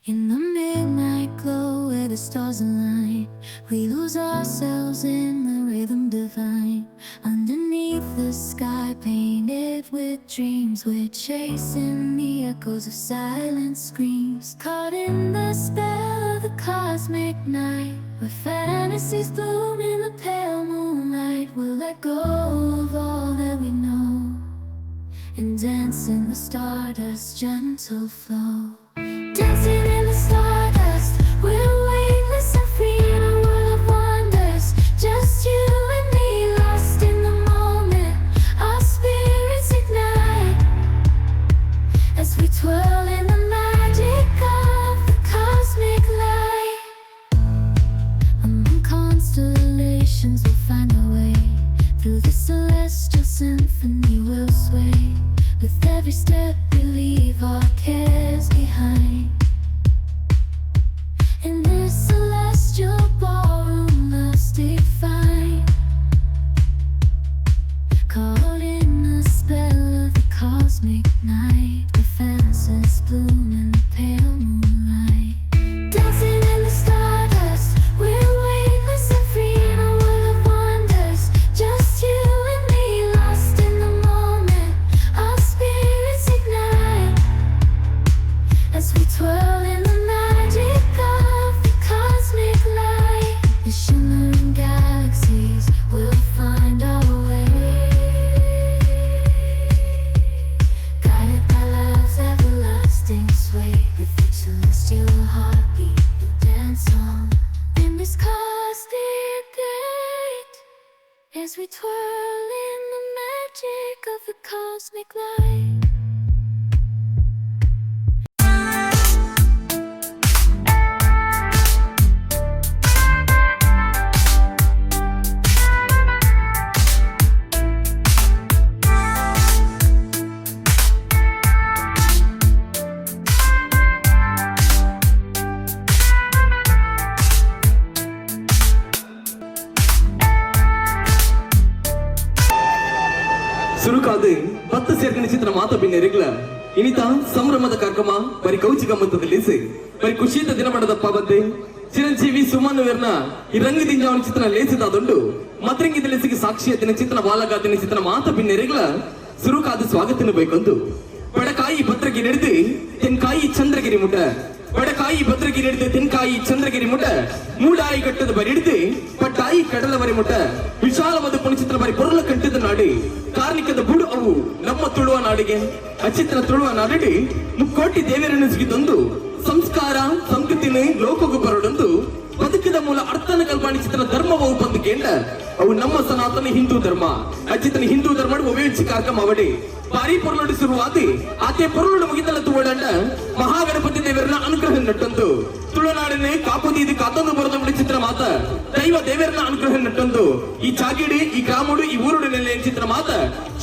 In the midnight glow where the stars align, we lose ourselves in the rhythm divine. Underneath the sky painted with dreams, we're chasing the echoes of silent screams. Caught in the spell of the cosmic night, where fantasies bloom in the pale moonlight. We'll let go of all that we know and dance in the stardust gentle flow. Dancing in the stardust, we're weightless and free in a world of wonders. Just you and me, lost in the moment. Our spirits ignite as we twirl in the magic of the cosmic light. Among constellations, we'll find our way. Through the celestial symphony, we'll sway. With every step, we leave our cares behind. In this celestial ballroom, love's divine. Caught in the spell of the cosmic night, the fences bloom in the pale moonlight. Dancing in the stardust, we're weightless and free in a world of wonders. Just you and me, lost in the moment. Our spirits ignite as we twirl in the magic of the cosmic light. The shimmering galaxies will find our way, guided by love's everlasting sway. With each celestial heartbeat, we dance on in this cosmic gate as we twirl in the magic of the cosmic light. ಸುರುಕಾದ ಪತ್ತು ಸೇರ್ಕನ ಚಿತ್ರ ಮಾತ ಬಿನ್ನೆರಿಗ್ಲ ಇನಿತ ಸಂಭ್ರಮದ ಕಾರ್ಯಕ್ರಮ ಬರಿ Cauchy ಗಮ್ಮತ್ತದ ಲೇಸು ಬರಿ ಖುಷಿತ ದಿನ ಮಾಡದಪ್ಪ ಬಂದೆ ಚಿರಂಜೀವಿ ಸುಮನ್ ವೇರ್ನ ಈ ರಂಗ ದಿಂಜಾವನ ಚಿತ್ರ ಲೇಸಿದಾದುಂಡು ಮದ್ರಂಗಿದ ಲೇಸಿಗೆ ಸಾಕ್ಷಿಯ ದಿನ ಚಿತ್ರ ಬಾಲಗಾದಿನ ಚಿತ್ರ ಮಾತ ಬಿನ್ನೆರಿಗ್ಲ ಸುರುಕಾದ ಸ್ವಾಗತನ ಬೇಕಂದು ಬಡಕಾಯಿ ಭದ್ರಗಿರಿ ಹಿಡಿದು ತೆನ್ಕಾಯಿ ಚಂದ್ರಗಿರಿ ಮುಟ, ಬಡಕಾಯಿ ಭದ್ರಗಿರಿ ಹಿಡಿದು ತೆನ್ಕಾಯಿ ಚಂದ್ರಗಿರಿ ಮುಟ, ಮೂಡಾಯಿ ಕಟ್ಟದ ಬರಿ ಹಿಡಿದು ಪಟ್ಟಾಯಿ ಕಡಲವರಿ ಮುಟ, ವಿಶಾಲವಾದ ಪುಣಚಿತ್ರ ಬರಿ ಪೊರುಳ ಕಂಠದ ನಾಡು ಕಾರ್ಣಿಕದ ಬುಡು ಅವು ನಮ್ಮ ತುಳುವ ನಾಡಿಗೆ ಅಚಿತ್ರ ತುಳುವ ನಾಡಿಡಿ ಮುಕ್ಕೋಟಿ ದೇವರನ್ನು ಸಿಗಿತೊಂದು ಸಂಸ್ಕಾರ ಸಂಸ್ಕೃತಿನ ಲೋಕಗೂ ಬರಡೊಂದು ಬದುಕಿದ ಮೂಲ ಅರ್ಥನ ಕಲ್ಪಾಣಿ ಚಿತ್ರ ಧರ್ಮವು ಬಂದು ಕೇಂದ್ರ ಅವು ನಮ್ಮ ಸನಾತನ ಹಿಂದೂ ಧರ್ಮ. ಅಚಿತನ ಹಿಂದೂ ಧರ್ಮ ಉಪಯೋಗಿಸಿ ಕಾರ್ಯಕ್ರಮ ಅವಡಿ ಬಾರಿ ಪೊರುಳುಡು ಶುರುವಾದಿ ಆತೆ ಪೊರುಳುಡು ಮುಗಿದಲ ತುವಡಂಡ ಮಹಾಗಣಪತಿ ದೇವರನ ಅನುಗ್ರಹ ನಟ್ಟೊಂದು ತುಳುನಾಡಿನ ಕಾಪುದೀದಿ ಕಾತೊಂದು ಬರದ ಚಿತ್ರ ಮಾತ ದೈವ ದೇವರನ ಅನುಗ್ರಹ ನಟ್ಟೊಂದು ಈ ಚಾಗಿಡಿ ಈ ಗ್ರಾಮಡು ಈ ಊರುಡು ನೆಲೆ ಚಿತ್ರ ಮಾತ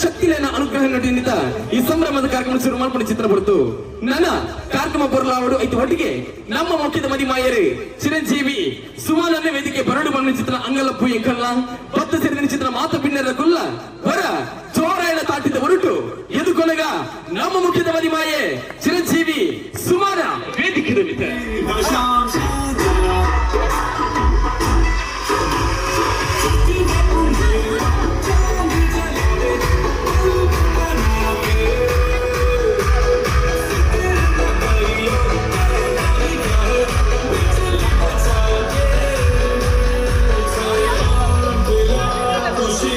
ಶಕ್ತಿಲೇನ ಅನುಗ್ರಹ ನಟಿನಿತ ಈ ಸಂಭ್ರಮದ ಕಾರ್ಯಕ್ರಮ ಶುರು ಮಾಡ್ಕೊಂಡು ಚಿತ್ರ ಬರ್ತು ನನ್ನ ಕಾರ್ಯಕ್ರಮ ಬರಲಾವಡು ಐತು ಒಟ್ಟಿಗೆ ನಮ್ಮ ಮುಖ್ಯದ ಮದಿ ಮಾಯರು ಚಿರಂಜೀವಿ ಸುಮಾನನ್ನೇ ವೇದಿಕೆ ಬರಡು ಬಣ್ಣ ಚಿತ್ರ ಅಂಗಲಪ್ಪು ಎಂಕಲ್ಲ ಪತ್ತು ಸೇರಿದ ಚಿತ್ರ ಮಾತ ಪಿನ್ನರ ಕುಲ್ಲ ಹೊರ ಜೋರಾಯಣ ತಾಟಿದ ಹೊರಟು ಎದುಕೊನಗ ನಮ್ಮ ಮುಖ್ಯದ ಮದಿ ಮಾಯೆ ಚಿರಂಜೀವಿ ಸುಮಾನ ವೇದಿಕೆ ಖುಷಿ.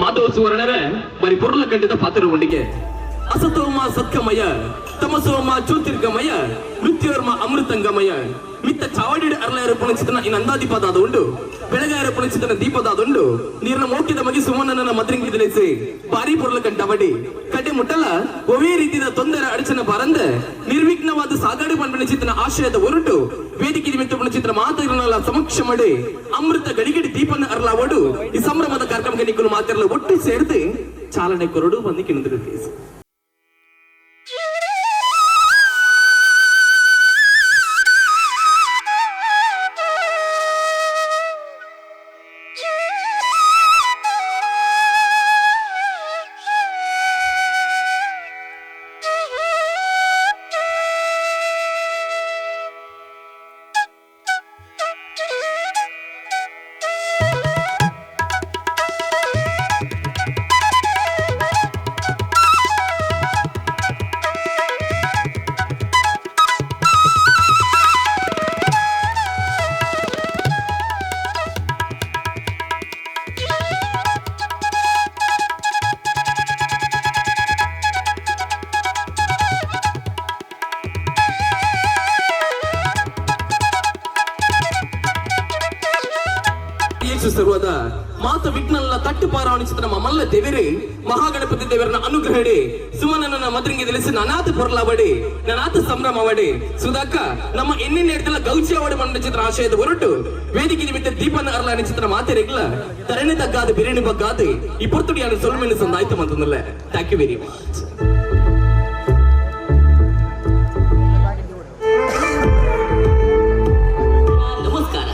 ಮಾಧವ ಸುವರ್ಣರ ಬರಿ ಪೊರ್ಲ ಕಂಡಿದ ಪಾತ್ರ ಉಂಡಿಗೆ ಅಸತೋಮ ಸತ್ಕಮಯ ತಮಸೋಮ ಜ್ಯೋತಿರ್ಗಮಯ ಮೃತ್ಯೋರ್ಮ ಅಮೃತಂಗಮಯ ಮಿತ್ತ ಚಾವಡಿಡ್ ಅರ್ಲಯರ ಪುಣಚಿತನ ಇನ್ ಅಂದಾದಿಪದಾದ ಉಂಡು ಬೆಳಗಾಯರ ಪುಣಚಿತನ ದೀಪದಾದುಂಡು ನೀರಿನ ಮೋಕಿದ ಮಗಿ ಸುಮನನ ಮದ್ರಿಂಗಿದಲೇಸಿ ಭಾರಿ ಪೊರ್ಲ ಕಂಟವಡಿ ಕಡೆ ಮುಟ್ಟಲ ಒವೇ ರೀತಿಯ ತೊಂದರೆ ಅಡಚನ ಬಾರಂದ ನಿರ್ವಿಘ್ನವಾದ ಸಾಗಾಡು ಪಣಚಿತನ ಆಶಯದ ಹೊರಟು ವೇದಿಕೆ ನಿಮಿತ್ತ ಪುಣಚಿತ್ರ ಮಾತುಗಳನ್ನೆಲ್ಲ ಸಮಕ್ಷ ಮಾಡಿ ಅಮೃತ ಗಡಿಗಡಿ ದೀಪನ ಅರ್ಲಾವಡು ಈ ಸಂಭ್ರಮದ ಕಾರ್ಯಕ್ರಮಕ್ಕೆ ನಿಕ್ಕಲು ಮಾತಿರಲು ಒಟ್ಟು ಸೇರಿದು ಚಾಲನೆ ಕೊರಡು ಬಂದು ಕಿಣಿದ್ರು. ಸರ್ವದ ಮಾತ ವಿಘ್ನಲ್ಲ ತಟ್ಟು ಪಾರಾವಣಿ ಚಿತ್ರ ಮಲ್ಲ ದೇವರೇ ಮಹಾಗಣಪತಿ ದೇವರನ ಅನುಗ್ರಹಡೆ ಸುಮನನ ಮದ್ರಂಗಿ ತಿಳಿಸಿ ನಾನಾತ ಪೊರ್ಲಾವಡಿ ನಾನಾತ ಸಂಭ್ರಮವಡಿ ಸುಧಾಕ ನಮ್ಮ ಎನ್ನೆನ್ನೆ ಹಿಡ್ದಲ್ಲ ಗೌಚಿ ಅವಡಿ ಮಂಡ ಚಿತ್ರ ಆಶಯದ ಹೊರಟು ವೇದಿಕೆ ನಿಮಿತ್ತ ದೀಪನ ಅರ್ಲಾನಿ ಚಿತ್ರ ಮಾತೆರೆಗ್ಲ ತರಣೆ ತಗ್ಗಾದ ಬಿರಿಣಿ ಬಗ್ಗಾದು ಈ ಪೊರ್ತುಡಿயான ಸೊಲ್ಮೆನ್ನು ಸಂದಾಯ್ತು ಮಂತಂದಲ್ಲ. Thank you very much. ನಮಸ್ಕಾರ.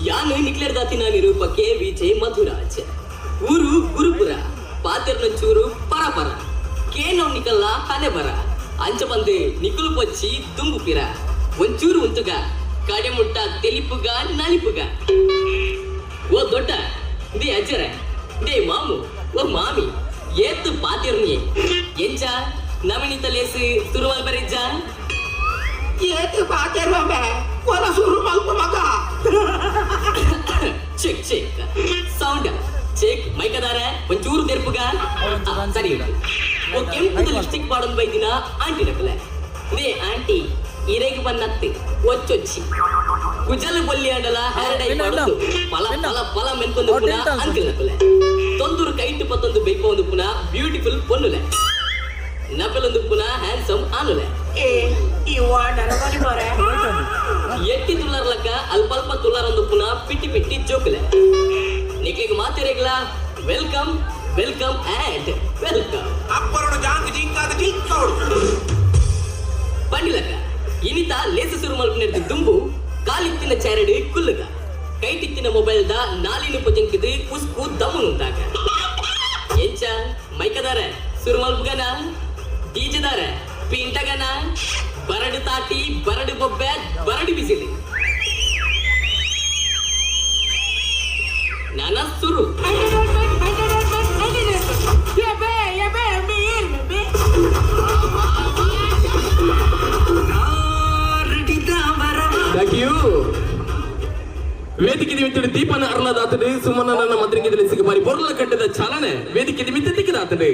ಯಾನು ನಿಕ್ಲೆರ್ದಾತಿನ ನಿರೂಪಕೆ ವಿಜಯ್ ಮಧುರಾಜ್. ಊರು ಗುರುಪುರ, ಪಾತೆರ್ನಂಚೂರು ಪರಪರ, ಕೇನೋ ನಿಕಲ್ಲ ಹನೆ ಬರ, ಅಂಚ ಬಂದು ನಿಕುಲು ಪೊಚ್ಚಿ ದುಂಬುಪಿರ, ಒಂಚೂರು ಉಂತುಗ ಕಡೆ ಮುಟ್ಟ ತೆಲಿಪುಗ ನಲಿಪುಗ. ಓ ದೊಡ್ಡ they ಅಜ್ಜರ they ಮಾಮು ಓ ಮಾಮಿ ಏತ್ತು ಪಾತೆರ್ನಿ ಎಂಚ ನಮಿನಿತ ಲೇಸು ತುರುವಲ್ ಬರಿಜ್ಜ ಏತು ಪಾತೆರ್ವಮೆ ಒರ ಸುರು ಮಲ್ಪ ಮಗ. ಚೆಕ್ ಚೆಕ್ ಸೌಂಡ್ ಚೆಕ್ ಮೈಕದಾರ ಒಂಚೂರು ತೆರ್ಪುಗ. ಸರಿ ಉಂಟು. ಓ ಕೆಂಪುದ ಲಿಪ್ಸ್ಟಿಕ್ ಪಾಡೊಂದು ಬೈದಿನ ಆಂಟಿ ನಕಲೆ ಇದೇ ಆಂಟಿ ಇರೆಗ್ ಬನ್ನತ್ತಿ ಒಚ್ಚೊಚ್ಚಿ ಕುಜಲ್ ಬೊಲ್ಲಿ ಆಂಡಲ ಹೇರ್ ಡೈ ಪಾಡೊಂದು ಪಲ ಪಲ ಪಲ ಮೆನ್ಕೊಂದು ಪುನ ಅಂಕಲ್ ನಕಲೆ ತೊಂದೂರು ಕೈಟು ಪತ್ತೊಂದು ಬೈಪೊಂದು ಪುನ ಬ್ಯೂಟಿಫುಲ್ ಪೊನ್ನುಲೆ ನಪಲೊಂದು ಪುನ ಹ್ಯಾಂಡ್ಸಮ್ ಆನುಲೆ. ಏ ಈ ವಾಡರ ಬಲಿ ಬರೆ ಎಟ್ಟಿ ತುಲ್ಲರ್ಲಕ್ಕ ಅಲ್ಪಲ್ಪ ತುಲ್ಲರೊಂದು ಪುನ ಪಿಟ್ಟಿ ಪಿಟ್ಟಿ ಜೋಕುಲೆ. ನಿಕ್ಲೆಗ್ ಮಾತೆರೆಗ್ಲ welcome welcome and welcome. ಅಪ್ಪರಡು ಜಾಂಗ್ ಜಿಂಕಾದ ಜಿಂಕೌಡು ಪಂಡಿಲಕ್ಕ ಇನಿತ ಲೇಸು ಸುರು ಮಲ್ಪನೆರ್ದು ದುಂಬು ಕಾಲಿತ್ತಿನ ಚಾರಡು ಕುಲ್ಲುಗ ಕೈಟಿತ್ತಿನ ಮೊಬೈಲ್ the ನಾಲಿನ ಪೊಜಂಕಿದು ಉಸ್ಕು ದಮ್ಮುನುಂತಾಗ ಎಂಚ ಮೈಕದಾರ ಸುರು ಮಲ್ಪುಗನ ಡೀಜದಾರ ಪಿಂಟಗನ ಬರಡು ತಾಟಿ ಬರಡು ಬೊಬ್ಬೆ ಬರಡು ಬಿಸಿಲು ನನ ಸುರು. Thank you. ವೇದಿಕೆ ನಿಮಿತ್ತ ದೀಪನ ಅರ್ಲದಾತಡು ಸುಮನನ ಮದ್ರಂಗಿ ತಿಳಿಸಿಗೆ ಬಾರಿ ಪೊರ್ಲ ಕಟ್ಟದ ಚಾಲನೆ ವೇದಿಕೆ ನಿಮಿತ್ತ ತಿಕ್ಕಿದಾತಡು.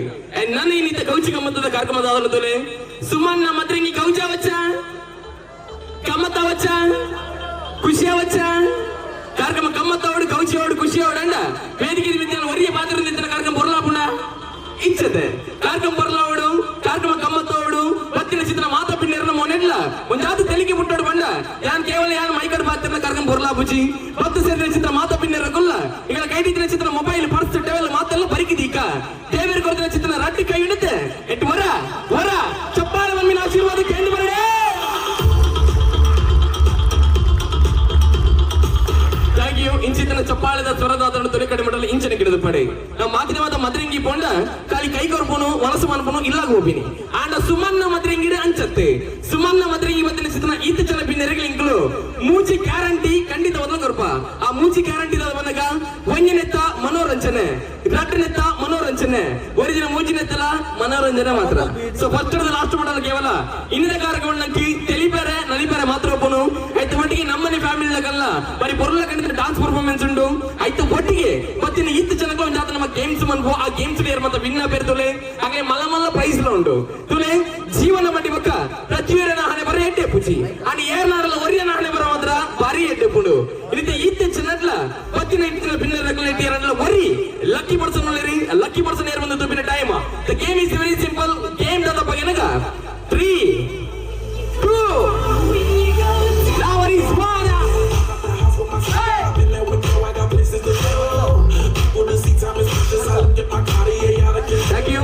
ನನ್ನ ಇನ್ನಿತ ಕೌಚಿ ಗಮ್ಮತ್ತದ ಕಾರ್ಯಕ್ರಮದ ತೊಲೆ ಸುಮನ್ನ ಮದ್ರಂಗಿ ಕೌಚ ವಚ್ಚ ಕಮ್ಮತ್ತ ವಚ್ಚ ಖುಷಿಯ ವಚ್ಚ ಕಾರ್ಯಕ್ರಮ ಕಮ್ಮತ್ತವಡು ಕೌಚಿಯವಡು ಖುಷಿಯವಡು ಅಂಡ ವೇದಿಕೆ ನಿಮಿತ್ತ ಒರಿಯ ಪಾತ್ರ ನಿಂತಿನ ಕಾರ್ಯಕ್ರಮ ಪೊರ್ಲಾಪುಂಡ ಇಚ್ಚತೆ ಕಾರ್ಯಕ್ರಮ ಪೊರ್ಲಾವಡು ಕಾರ್ಯಕ್ರಮ ಕಮ್ಮತ್ತವಡು ಬತ್ತಿನ ಚಿತ್ರ ಮಾತ ಪಿನ್ನೆರ್ನ ಮೊನೆಡ್ಲ ಒಂಜಾತ ತೆಲಿಗೆ ಮುಟ್ಟೋಡು ಬಂಡ ಯಾನ್ ಕೇವಲ ಯಾನ್ ಮೈಕಡ್ ಪಾತ್ರನ ಕಾರ್ಯಕ್ರಮ ಪೊರ್ಲಾ ಬುಜಿ ಬತ್ತು ಸೇರಿದ ಚಿತ್ರ ಮಾತ ಪಿನ್ನೆರ ಕುಲ್ಲ ಈಗ ಕೈಟಿತ್ತಿನ ಚಿತ್ರ ಮೊಬೈಲ್ ಪರ್ಸ್ ಟೇಬಲ್ ಮಾತೆಲ್ಲ ಬರಿಕಿದೀಕ ದೇವೇರ್ ಕೊಡ್ತಿನ ಚಿತ್ರ ರಡ್ಡು ಕೈ ಹಿಡಿತೆ ಎಟ್ಟು ವರ ವರ ಚಪ್ಪಾಳೆ ಮಮ್ಮಿನ ಆಶೀರ್ವಾದ ಕೇಂದ್ರ ಬರಡೇ. Thank you. ಇಂಚಿತನ ಚಪ್ಪಾಳೆದ ಸ್ವರದಾದನ್ನು ತೊಲೆ ಕಡೆ ಮಾಡಲು ಇಂಚನ ಗಿಡದ ಪಡೆ ನಾವು ಮಾತಿನವಾದ ಮದ್ರಂಗಿ ಪೋಂಡ ಖಾಲಿ ಕೈ ಕೊರ್ಪುನು ಮನಸ್ಸು ಮನ್ಪುನು ಇಲ್ಲಾಗ ಹೋಗಿನಿ ಆಂಡ ಸುಮನ್ನ ಮದ್ರಂಗಿಡ ಅಂಚತ್ತೆ ಸುಮನ್ನ ಮದ್ರಂಗಿ ಮತ್ತಿನ ಚಿತ್ರನ ಈತ ಜನ ಪಿನ್ನೆರಗಳು ಇಂಕಲು ಮೂಚಿ ಗ್ಯಾರಂಟಿ ಖಂಡಿತ ಒದಲ ಕೊರ್ಪ ಆ ಮೂಚಿ ಗ್ಯಾರಂಟಿ ಬಂದಾಗ ಒಂಜನೆತ್ತ ಮನೋರಂಜನೆ ರಟ್ಟನೆತ್ತ ಮನೋರಂಜನೆ ಒರಿಜಿನ ಮೂಚಿನೆತ್ತಲ ಮನೋರಂಜನೆ ಮಾತ್ರ. ಸೊ ಫಸ್ಟ್ ಲಾಸ್ಟ್ ಮಾಡಲ್ಲ ಕೇವಲ ಇನ್ನಿನ ಕಾರ್ಯಕ್ರಮ ನಂಕಿ ತೆಲಿಬೇರೆ ನಲಿಬೇರೆ ಮಾತ್ರ ಒಪ್ಪನು ಆಯ್ತು ಒಟ್ಟಿಗೆ ನಮ್ಮನೆ ಫ್ಯಾಮಿಲಿ ಲಗಲ್ಲ ಬರೀ ಪೊರ್ಲ ಖಂಡಿತ ಡಾನ್ಸ್ ಪರ್ಫಾರ್ಮೆನ್ಸ್ ಉಂಟು ಆಯ್ತು ಒಟ್ಟಿಗೆ ಮತ್ತಿನ ಇತ್ತು ಜನಕ್ಕೆ ಒಂದು ಜಾತ ಗೇಮ್ಸ್ ಮನ್ಪು ಆ ಗೇಮ್ಸ್ ಏರ್ ಮತ್ತೆ ವಿನ್ ಪೇರ್ತುಲೆ ಹಾಗೆ ಮಲ್ಲ ಮಲ್ಲ ಪ್ರೈಸ್ ಲ ಉಂಡು ತುಲೆ ಜೀವನ ಮಟ್ಟಿ ಬಕ್ಕ ಪ್ರತಿಯೊರನ ಹಣೆ ಬರ ಎಡ್ಡೆ ಪುಚಿ ಅಂಡ್ ಏರ್ನಾಡಲ ಒರಿಯನ ಹಣೆ ಬರ ಮಾತ್ರ ಬಾರಿ ಎಡ್ಡೆ ಪುಂಡು ಇನಿತ ಈತೆ ಚಿನ್ನಟ್ಲ ಪತ್ತಿನ ಇಟ್ಟಿನ ಪಿನ್ನ ರಕಲ ಇಟ್ಟಿರಲ್ಲ ಒರಿ ಲಕ್ಕಿ ಪರ್ಸನ್ ಒಳ್ಳೆರಿ ಲಕ್ಕಿ ಪರ್ಸನ್ ಏರ್ ಬಂದು ತುಪಿನ time. The game is very simple. Game ದಾದ ಬಗೆನಗ 3 2 now is 1. Thank you.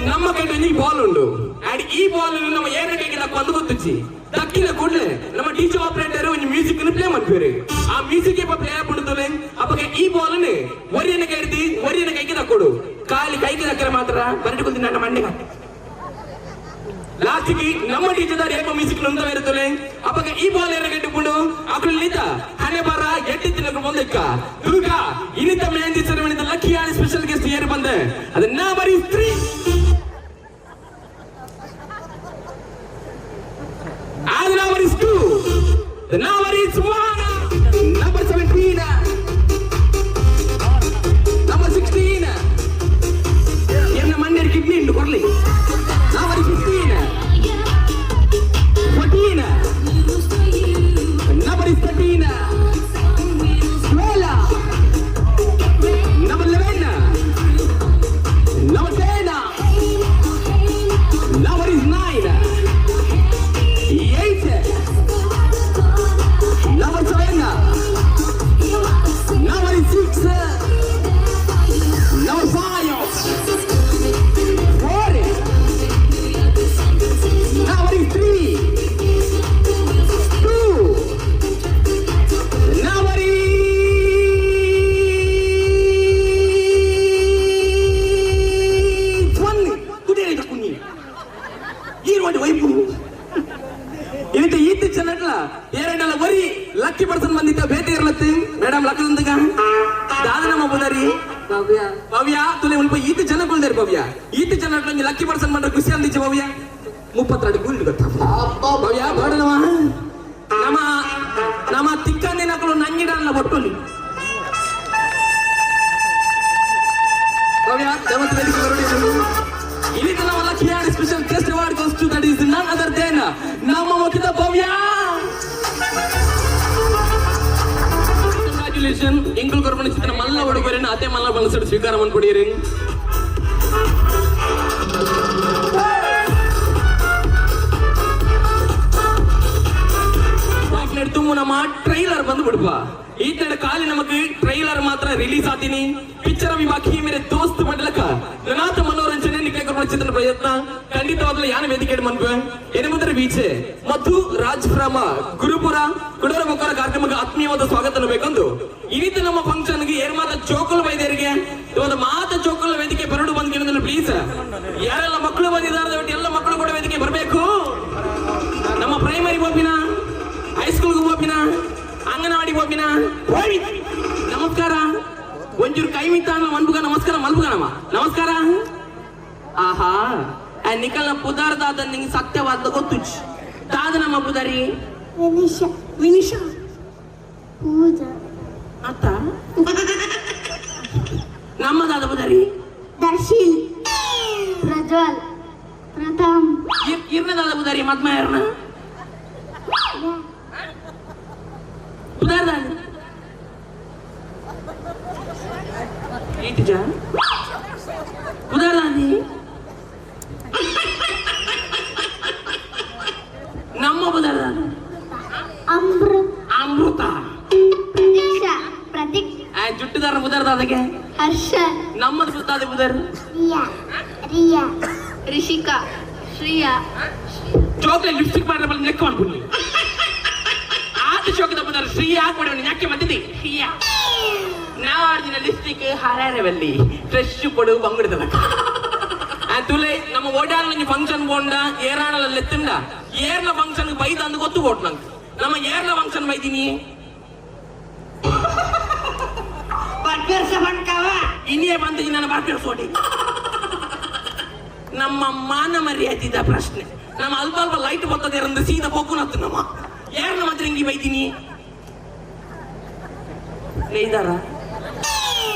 ನಮ್ಮ ಕೈಯಲ್ಲಿ ಈ ಬಾಲ್ ಉಂಡು ಅಂಡ್ ಈ ಬಾಲ್ ನಮ್ಮ ಏನ ಕೈಗೆ ದಕ್ಕು ಗೊತ್ತುಚ್ಚಿ ದಕ್ಕಿನ ಕೂಡಲೇ ನಮ್ಮ ಟೀಚರ್ ಆಪರೇಟರ್ ಒಂದು ಮ್ಯೂಸಿಕ್ ಪ್ಲೇ ಮಾಡ್ತಾರೆ. ಆ ಮ್ಯೂಸಿಕ್ ಪ್ಲೇ ಆಗ್ಬಿಡುತ್ತಲೆ ಅಪ್ಪಗೆ ಈ ಬಾಲ್ ಒರಿಯನ ಕೈ ಹಿಡ್ದು ಒರಿಯನ ಕೈಗೆ ದಕ್ಕೊಡು ಖಾಲಿ ಕೈಗೆ ದಕ್ಕರೆ ಮಾತ್ರ ಬರಟು ನನ್ನ ಮಂಡೆಗೆ. ಲಾಸ್ಟ್ಗೆ ನಮ್ಮ ಟೀಚರ್ ಏಪ ಮ್ಯೂಸಿಕ್ ನೊಂದ ಇರುತ್ತಲೆ ಅಪ್ಪಗೆ ಈ ಬಾಲ್ ಏನ ಕಟ್ಟಿಕೊಂಡು ಅಕುಲು ನಿಂತ ಹಣೆ ಬರ ಎಟ್ಟಿ ತಿನ್ನಕ್ಕೆ ಬಂದಕ್ಕ ದುರ್ಗ ಇನ್ನಿತ ಮೆಹಂದಿ ಸೆರೆಮನಿದ ಲಕ್ಕಿ ಆನಿ ಸ್ಪೆಷಲ್ ಗೆಸ್ಟ್ ಏರು ಬಂದೆ ಅದನ್ನ ಬರೀ 3 and the number is 2, the number is 1, number 17, number 16, ಎನ್ನ ಮಣ್ಣೇರು ಕಿಡ್ನಿ ಉಂಟು ಕೊರ್ಲಿ, number 15, 14, number is 13, 12, number 11, number 10, number is 9, 8, number 7, number 6, number 5, 4, number 3, 2, number 1. ಕುಡಿಯಲಿಕ್ಕೆ ಕುನ್ನಿ ಈ ವೈಪು ಇಂತ ಈತ ಚೆನ್ನಟ್ಲ ಏರಡಲ್ಲ ಬರಿ ಲಕ್ಕಿ ಪರ್ಸನ್ ಬಂದಿದ್ದ ಭೇಟಿ ಇರ್ಲತ್ತಿ ಮೇಡಮ್ ಲಕ್ಕದಂತಗ ದಾದ ನಮ್ಮ ಬುದಾರಿ ಭವ್ಯ ಭವ್ಯ ತುಲೆ ಉಲ್ಪ ಈತ ಜನ ಕೊಲ್ದಾರಿ ಭವ್ಯ ಈತ ಜನ ಲಕ್ಕಿ ಪರ್ಸನ್ ಬಂದ್ರೆ ಖುಷಿ ಅಂದಿಚ್ಚ ಭವ್ಯ 32 ಗುಂಡು ಗೊತ್ತ ಭವ್ಯ ಬೇಡನವ ನಮ್ಮ ನಮ್ಮ ತಿಕ್ಕಂದಿನಕಲು ನಂಗಿಡಲ್ಲ ಬೊಟ್ಟುಲಿ ಭವ್ಯ ದಮತ್ ವೇದಿಕೆ ಬರೋಡಿ. ಇಲ್ಲಿ ನಮ್ಮ lucky and special guest award goes to that is none other than ನಮ್ಮ ಮುಖದ ಭವ್ಯ. ಕಂಗ್ರಾಚುಲೇಷನ್ ಎಂಕುಲ್ ಕೊರ್ಪಣ ಚಿತ್ರ ಮಲ್ಲ ಒಡುಗೊರೆನ ಅತೆ ಮಲ್ಲ ಮನಸ್ಸು ಸ್ವೀಕಾರ ಮಾಡ್ಕೊಡಿರಿ. ತುಂಬ ನಮ್ಮ ಟ್ರೈಲರ್ ಬಂದು ಬಿಡುಪ ಈತನ ಖಾಲಿ ನಮಗೆ ಟ್ರೈಲರ್ ಮಾತ್ರ ರಿಲೀಸ್ ಆತೀನಿ ಪಿಕ್ಚರ್ ವಿಭಾಗಿ ಮೇರೆ ದೋಸ್ತ್ ಮಂಡಲಕ ನನಾಥ ಮನೋರಂಜನೆ ನಿಖಿಲ ಚಿತ್ರ ಪ್ರಯತ್ನ ಖಂಡಿತವಾಗ್ಲೂ ಯಾನ ವೇದಿಕೆ ಮನ್ಪೆ ಎನ್ನುವುದರ ಬೀಚೆ ಮಧು ರಾಜ್ ಫ್ರಮ ಗುರುಪುರ ಕುಡರ ಮುಖರ ಕಾರ್ಯಕ್ರಮಕ್ಕೆ ಆತ್ಮೀಯವಾದ ಸ್ವಾಗತ ಬೇಕಂದು ಈ ರೀತಿ ನಮ್ಮ ಫಂಕ್ಷನ್ಗೆ ಏರ್ ಮಾತ ಚೋಕಲ್ ವೈದ್ಯರಿಗೆ ಇವತ್ತು ಮಾತ ಚೋಕಲ್ ವೇದಿಕೆ ಬರಡು ಬಂದ್ ಕೇಳಿದ್ರೆ ಪ್ಲೀಸ್ ಯಾರೆಲ್ಲ ಮಕ್ಕಳು ಬಂದಿದ್ದಾರೆ ಎಲ್ಲ ಮಕ್ಕಳು ಕೂಡ ವೇದಿಕೆ ಬರಬೇಕು. ನಮ್ಮ ಪ್ರೈಮರಿ ಹೋಪಿನ ಹೈಸ್ಕೂಲ್ಗೆ ಹೋಪಿನ ಅಂಗನವಾಡಿ ಹೋಪಿನ ಹೋಗಿ ನಮಸ್ಕಾರ ಒಂಚೂರು ಕೈ ಮಿತ್ತ ಮನ್ಬುಗ ನಮಸ್ಕಾರ ಮಲ್ಬುಗನಮ್ಮ ನಮಸ್ಕಾರ. ಆಹಾ ನಿಕಲ್ನ ಪುದಾರ್ದಾದ ನಿಂಗೆ ಸತ್ಯವಾದ ಗೊತ್ತುಚ್ ದಾದ ನಮ್ಮ ಪುದಾರಿ ವಿನಿಶಾ ವಿನಿಶಾ ಪೂಜಾ ಅತ್ತ ನಮ್ಮ ದಾದ ಪುದಾರಿ ದರ್ಶಿಲ್ ಪ್ರಜ್ವಲ್ ಪ್ರಥಮ್ ಇರ್ನ ದಾದ ಪುದಾರಿ ಮದ್ಮ ಇರ್ನ ಪುದಾರ್ ದಾದ ಈಟಜಾ ಪುದಾರ್ ದಾದಿ ನಮ್ಮ ಪುದಾರ್ ದಾದ ಅಮೃತ ಅಮೃತ ಪ್ರತೀಕ್ಷಾ ಪ್ರತೀಕ್ ಜುಟ್ಟುದಾರ ಪುದಾರ್ ದಾದಗೆ ಹರ್ಷ ನಮ್ಮದು ಪುದಾದ ಪುದಾರ್ ರಿಯಾ ರಿಯಾ ರಿಷಿಕಾ ಶ್ರೇಯಾ ಚಾಕ್ಲೇಟ್ ಲಿಪ್ಸ್ಟಿಕ್ ಮಾಡಿದ್ರೆ ಬಂದು ಲೆಕ್ಕ ಮಾಡ್ಕೊಂಡು ಆತ ಶೋಕದ ಬಂದರೆ ಶ್ರೀಯಾ ಕೊಡವನು ಯಾಕೆ ಬಂದಿದ್ದಿ ಶ್ರೀಯಾ ನಾವು ಆರ್ಜಿನ ಲಿಪ್ಸ್ಟಿಕ್ ಹರಾರವಲ್ಲಿ ಫ್ರೆಶ್ ಕೊಡು ಬಂಗುಡ್ದಲ್ಲ ತುಲೆ ನಮ್ಮ ಓಡಾಡ ಫಂಕ್ಷನ್ ಬೋಂಡ ಏರಾಣಲ ಲೆತ್ತುಂಡ ಏರ್ನ ಫಂಕ್ಷನ್ ಬೈದ ಅಂದು ಗೊತ್ತು ಕೊಟ್ಟು ನಂಗೆ ನಮ್ಮ ಏರ್ನ ಫಂಕ್ಷನ್ ಬೈದಿನಿ ಇನ್ನೇ ಬಂತ ನಾನು ಬರ್ಪೇರ್ಸೋಡಿ ನಮ್ಮ ಮಾನ ಮರ್ಯಾದಿದ ಪ್ರಶ್ನೆ ನಮ್ಮ ಅಲ್ಪ ಅಲ್ಪ ಲೈಟ್ ಬರ್ತದೆ ಇರಂದು ಸೀದಾ ಪೋಕುನತ್ತು ನಮ್ಮ ಯಾರನ್ನ ಮಾತ್ರ ಹಿಂಗಿ ಬೈತೀನಿ ನೇಯ್ದಾರ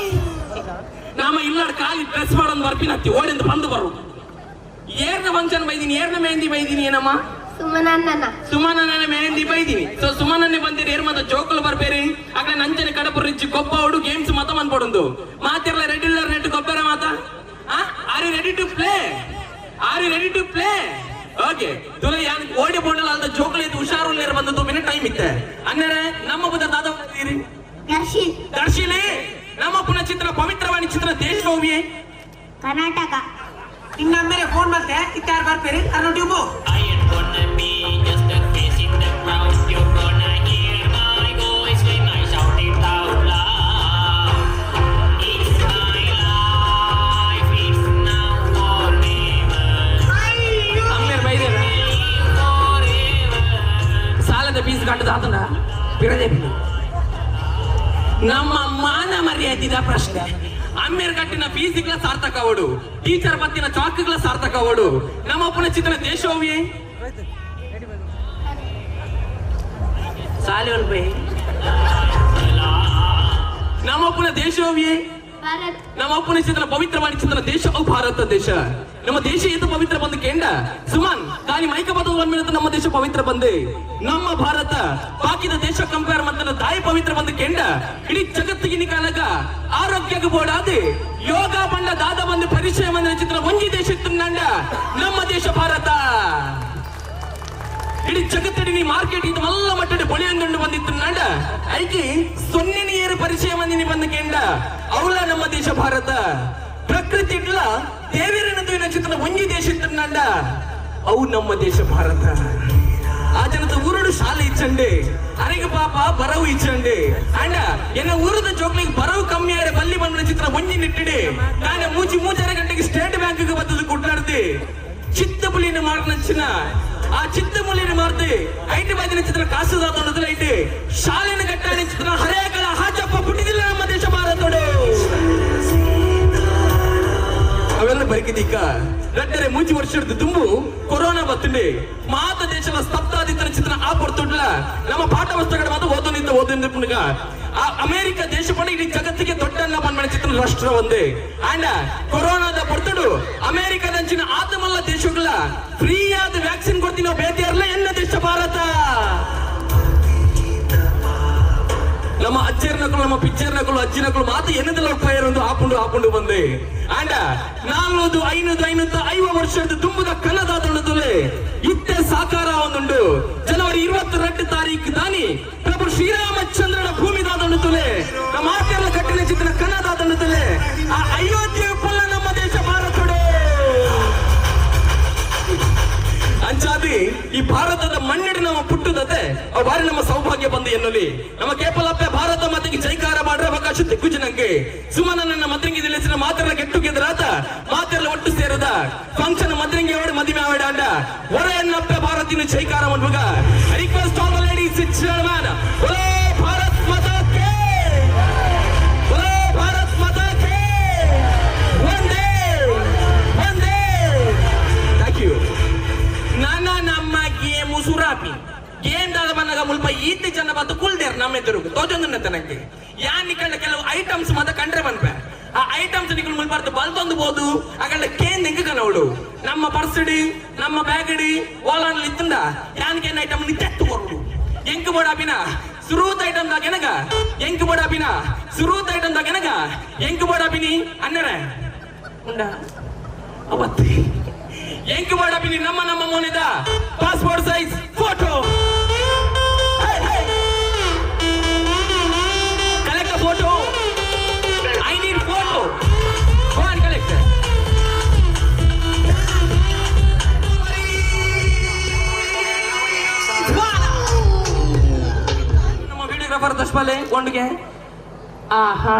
ನಮ್ಮ ಇಲ್ಲಡ್ ಖಾಲಿ ಡ್ರೆಸ್ ಮಾಡೋದು ಬರ್ಪಿನತ್ತಿ ಓಡಿಂದ ಬಂದು ಬರು. ಏರ್ನ ಫಂಕ್ಷನ್ ಬೈದೀನಿ, ಏರ್ನ ಮೆಹಂದಿ ಬೈದೀನಿ ಏನಮ್ಮ? ಸುಮನನ್ನ. ಸುಮನನ್ನ ಮೆಹಂದಿ ಬೈದೀನಿ. ಸೊ ಸುಮನನ್ನೇ ಬಂದಿರಿ ಏರ್ ಮಾತ ಜೋಕುಲು ಬರ್ಬೇರಿ. ಅక్కడ ನಂಚನೆ ಕಡಪುರ ರಿಚ್ಚಿ ಕೊಬ್ಬ ಉಡು ಗೇಮ್ಸ್ ಮತ ಬಂದ್ಪಡುಂದು. ಮಾತಿರ್ಲ ರೆಡಿ ಇಲ್ಲರ್ ನೆಟ್ ಕೊಬ್ಬರ ಮಾತ. Are you ready to play? Are you ready to play? Okay. ತುಲ ಯಾನ್ ಓಡಿ ಬೋಂಡಲ ಅಂತ ಜೋಕುಲು ಇದ್ದು ಹುಷಾರು ನೇರ ಬಂದು ತುಮಿನ ಟೈಮ್ ಇತ್ತೆ. ಅನ್ನರೆ ನಮ್ಮ ಬುದ್ಧ ದಾದ ದರ್ಶಿಲ್. ದರ್ಶಿಲಿ ನಮ್ಮ ಪುನಃ ಚಿತ್ರ ಪವಿತ್ರವಾಣಿ ಚಿತ್ರ ದೇಶಭೂಮಿ ಕರ್ನಾಟಕ. ಇನ್ನೊಮ್ಮೆ ಫೋನ್ ಮತ್ತೆ ಇತ್ತಾರು ಬರ್ಪೇರಿ ಅರ್ನ tube. I ain't gonna be just a face in the crowd. You're gonna hear my voice when I shout it out loud. It's my life, it's now or never. ಅಮ್ಮೇರ್ ಬೈದೇರ ಸಾಲದ ಪೀಸ್ ಕಂಡದ ಆತನ ಬಿರದೇಪಿನ ನಮ್ಮ ಮಾನ ಮರ್ಯಾದಿದ ಪ್ರಶ್ನೆ. ಅಮ್ಮೇರ್ ಕಟ್ಟಿನ ಫೀಸಿಗ್ಲ ಸಾರ್ಥಕ ಅವಡು, teacher ಬತ್ತಿನ ಚಾಕ್ಗಳ ಸಾರ್ಥಕ ಅವಡು. ನಮ್ಮ ಅಪ್ಪನ ಚಿತ್ರ ದೇಶೋವಿ ಸಾಲೆ ಬೈ. ನಮ್ಮ ಅಪ್ಪನ ದೇಶೋವಿ ಭಾರತ್. ನಮ್ಮ ಅಪ್ಪನ ಚಿತ್ರ ಪವಿತ್ರವಾಣಿ ಚಿತ್ರ ದೇಶ ಅವು ಭಾರತ ದೇಶ. ನಮ್ಮ ದೇಶ ಏತು ಪವಿತ್ರ ಬಂದು ಕೇಂಡ ಸುಮನ್ ತಾನಿ ಮೈಕ ಬದಲು ಒಂದ್ ನಮ್ಮ ದೇಶ ಪವಿತ್ರ ಬಂದೆ. ನಮ್ಮ ಭಾರತ ಬಾಕಿದ ದೇಶ ಕಂಪೇರ್ ಮಾಡ್ತಾನೆ ತಾಯಿ ಪವಿತ್ರ ಬಂದು ಕೇಂಡ ಇಡೀ ಜಗತ್ತಿಗೆ ನಿಕಾಲಗ ಆರೋಗ್ಯಕ್ಕೆ ಬೋಡಾದೆ ಯೋಗ ಬಂಡ ದಾದ ಬಂದು ಪರಿಚಯ ಬಂದ ಚಿತ್ರ ಒಂಜಿ ದೇಶ ಇತ್ತು ನಮ್ಮ ದೇಶ ಭಾರತ. ಇಡೀ ಜಗತ್ತಡಿ ನೀ ಮಾರ್ಕೆಟ್ ಇದು ಮಲ್ಲ ಮಟ್ಟಡಿ ಬಳಿಯೊಂದುಂಡು ಬಂದಿತ್ತು ನಂಡ ಐಕಿ ಸೊನ್ನೆ ಏರು ಪರಿಚಯ ಮಂದಿನಿ ಬಂದು ಕೇಂಡ ಅವಳ ನಮ್ಮ ದೇಶ ಭಾರತ. ಪ್ರಕೃತಿ ಇಡ್ಲ ದೇವಿರನದು ಚಿತ್ರ ಒಂಜಿ ದೇಶ ಇತ್ತು ನಂಡ ಅವು ನಮ್ಮ ದೇಶ ಭಾರತ. ಆ ಜನದ ಊರುಡು ಶಾಲೆ ಇಚ್ಚಂಡೆ ಅರೆಗೆ ಪಾಪ ಬರವು ಇಚ್ಚಂಡೆ ಅಂಡ ಎನ್ನ ಊರದ ಜೋಕ್ಲಿಗೆ ಬರವು ಕಮ್ಮಿ ಆರೆ ಬಲ್ಲಿ ಬಂದ ಚಿತ್ರ ಒಂಜಿ ನಿಟ್ಟಿಡೆ ನಾನು ಮೂಚಿ ಮೂಚಾರ ಗಂಟೆಗೆ ಸ್ಟೇಟ್ ಬ್ಯಾಂಕ್ ಬದ್ದದು ಕುಟ್ಲಾಡ್ದೆ ಚಿತ್ತಪುಲಿನ ಮಾರ್ನಚ್ಚಿನ ಆ ಚಿತ್ತಮುಲಿನ ಮಾರ್ದೆ ಐಟಿ ಬಾಜಿನ ಚಿತ್ರ ಕಾಸುದಾದ ಐಟಿ ಶಾಲೆನ ಕಟ್ಟಾಣಿ ಚಿತ್ರ ಹರೇಕಳ ಹಾಚಪ್ಪ ಪುಟ್ಟಿದಿಲ್ಲ ನಮ್ಮ ದೇಶ ಭಾರತೋಡು. ಅವೆಲ್ಲ ಬರಿಕಿದೀಕ ರಡ್ಡರೆ ಮೂಚಿ ವರ್ಷದ ತುಂಬು ಕೊರೋನಾ ಬತ್ತುಂಡೆ ಮಾತ ದೇಶದ ಸ್ತಬ್ಧಾದಿತ್ತರ ಚಿತ್ರ ಆ ಪೊರ್ತುಡ್ಲ ನಮ್ಮ ಪಾಠ ಪುಸ್ತಕಗಳ ಮಾತ್ರ ಓದು ನಿಂತ ಓದು ನಿಂತ ಆ ಅಮೆರಿಕ ದೇಶ ಪಡ ಇಡೀ ಜಗತ್ತಿಗೆ ದೊಡ್ಡನ್ನ ಬಂದ ಚಿತ್ರ ರಾಷ್ಟ್ರ ಒಂದೇ. ಅಂಡ ಕೊರೋನಾದ ಪೊರ್ತುಡು ಅಮೆರಿಕದಂಚಿನ ಆತಮಲ್ಲ ದೇಶಗಳ ಫ್ರೀ ಆದ ವ್ಯಾಕ್ಸಿನ್ ಕೊಡ್ತೀನಿ ಬೇತಿಯರ್ಲ ಎನ್ನ ದೇಶ ಭಾರತ. ನಮ್ಮ ಅಜ್ಜರ ನಕಲು ನಮ್ಮ ಪಿಚ್ಚರ್ ನಕಲು ಅಜ್ಜಿ ನಕಲು ಮಾತು ಎನ್ನದಲ್ಲ ಒಂದು ಹಾಕೊಂಡು ಹಾಕೊಂಡು ಬಂದೆ. ಅಂಡ 400 500 550 ವರ್ಷದ ತುಂಬುದ ಕನ್ನದಾದೊಳದೊಲೆ ಇತ್ತೆ ಸಾಕಾರ ಒಂದುಂಡು. ಜನವರಿ 22 ತಾರೀಕು ದಾನಿ ಪ್ರಭು ಶ್ರೀರಾಮಚಂದ್ರನ ಭೂಮಿದಾದೊಳದೊಲೆ ನಮ್ಮ ಆಟೆಲ್ಲ ಕಟ್ಟಿನ ಚಿತ್ರ ಕನ್ನದಾದೊಳದೊಲೆ ಆ ಅಯೋಧ್ಯೆ ಪುಲ್ಲ ನಮ್ಮ ದೇಶ ಭಾರತಡೆ. ಅಂಚಾದಿ ಈ ಭಾರತದ ಮಣ್ಣಿಡಿ ನಮ್ಮ ಪುಟ್ಟುದತೆ ಬಾರಿ ನಮ್ಮ ಸೌಭಾಗ್ಯ ಬಂದು ಎನ್ನುಲಿ. ನಮ್ಮ ಕೇಪಲಪ್ಪೆ ಭಾರತ ಮಾತೆಗೆ ಜೈಕಾರ ಮಾಡ್ರೆ ಅವಕಾಶ ದಿಗ್ಗುಜ ನಂಗೆ. ಸುಮನ ನನ್ನ ಮದ್ರಂಗಿ ತಿಳಿಸಿದ ಮಾತೆಲ್ಲ ಗೆಟ್ಟುಗೆದ್ರಾತ ಮಾತೆಲ್ಲ ಒಟ್ಟು ಸೇರದ ಫಂಕ್ಷನ್ ಮದ್ರಂಗಿ ಅವಡು ಮದುವೆ ಆವಡ ಅಂಡ ಹೊರ ಎನ್ನಪ್ಪೆ ಭಾರತಿನ ಜೈಕಾರ ಮಾಡುವಾಗ request all the ladies chairman ಬೊಲೋ ಭಾರತ್ ಮಾತಾ ಕೇ, ಬೊಲೋ ಭಾರತ್ ಮಾತಾ ಕೇ, ವಂದೇ ವಂದೇ. Thank you. ನಾನ ನಮ್ಮ ಗೇಮು ಸುರಾಪಿ ಗೇಮ್ ದಾದ ಬನ್ನಗ ಮುಲ್ಪ ಈತಿ ಜನ ಬತ್ತು ಕುಲ್ದೇರ್ ನಮ್ಮ ಎದುರು ತೋಜೊಂದು ತನಕ್ಕೆ ಯಾನ್ ನಿಕಂಡ ಕೆಲವು ಐಟಮ್ಸ್ ಮತ ಕಂಡ್ರೆ ಬನ್ಪೆ ಆ ಐಟಮ್ಸ್ ನಿಕಲ್ ಮುಲ್ಪಾರ್ದು ಬಲ್ತೊಂದು ಬೋದು ಅಗಂಡ ಕೇಂದ್ ಹೆಂಗ ಕನವಡು ನಮ್ಮ ಪರ್ಸ್ ಇಡಿ ನಮ್ಮ ಬ್ಯಾಗ್ ಇಡಿ ಓಲಾನ್ ಇತ್ತಂದ ಯಾನ್ ಕೇನ್ ಐಟಮ್ ನಿ ತೆತ್ತು ಕೊರಡು ಎಂಕ್ ಬೋಡಾಪಿನ ಸುರೂತ್ ಐಟಮ್ ದಾಗೆನಗ ಎಂಕ್ ಬೋಡಾಪಿನ ಸುರೂತ್ ಐಟಮ್ ದಾಗೆನಗ ಎಂಕ್ ಬೋಡಾಪಿನಿ ಅನ್ನರೆ ಉಂಡ ಅವತ್ತಿ ಎಂಕ್ ಬೋಡಾಪಿನಿ ನಮ್ಮ ನಮ್ಮ ಮೋನಿದ passport size photo. Collect the photo. I need photo. Go and collect. ನಮ್ಮ ವಿಡಿಯೋಗ್ರಾಫರ್ ದಶಪಾಲೆ ಕೊಂಡಿಗೆ. ಆಹಾ.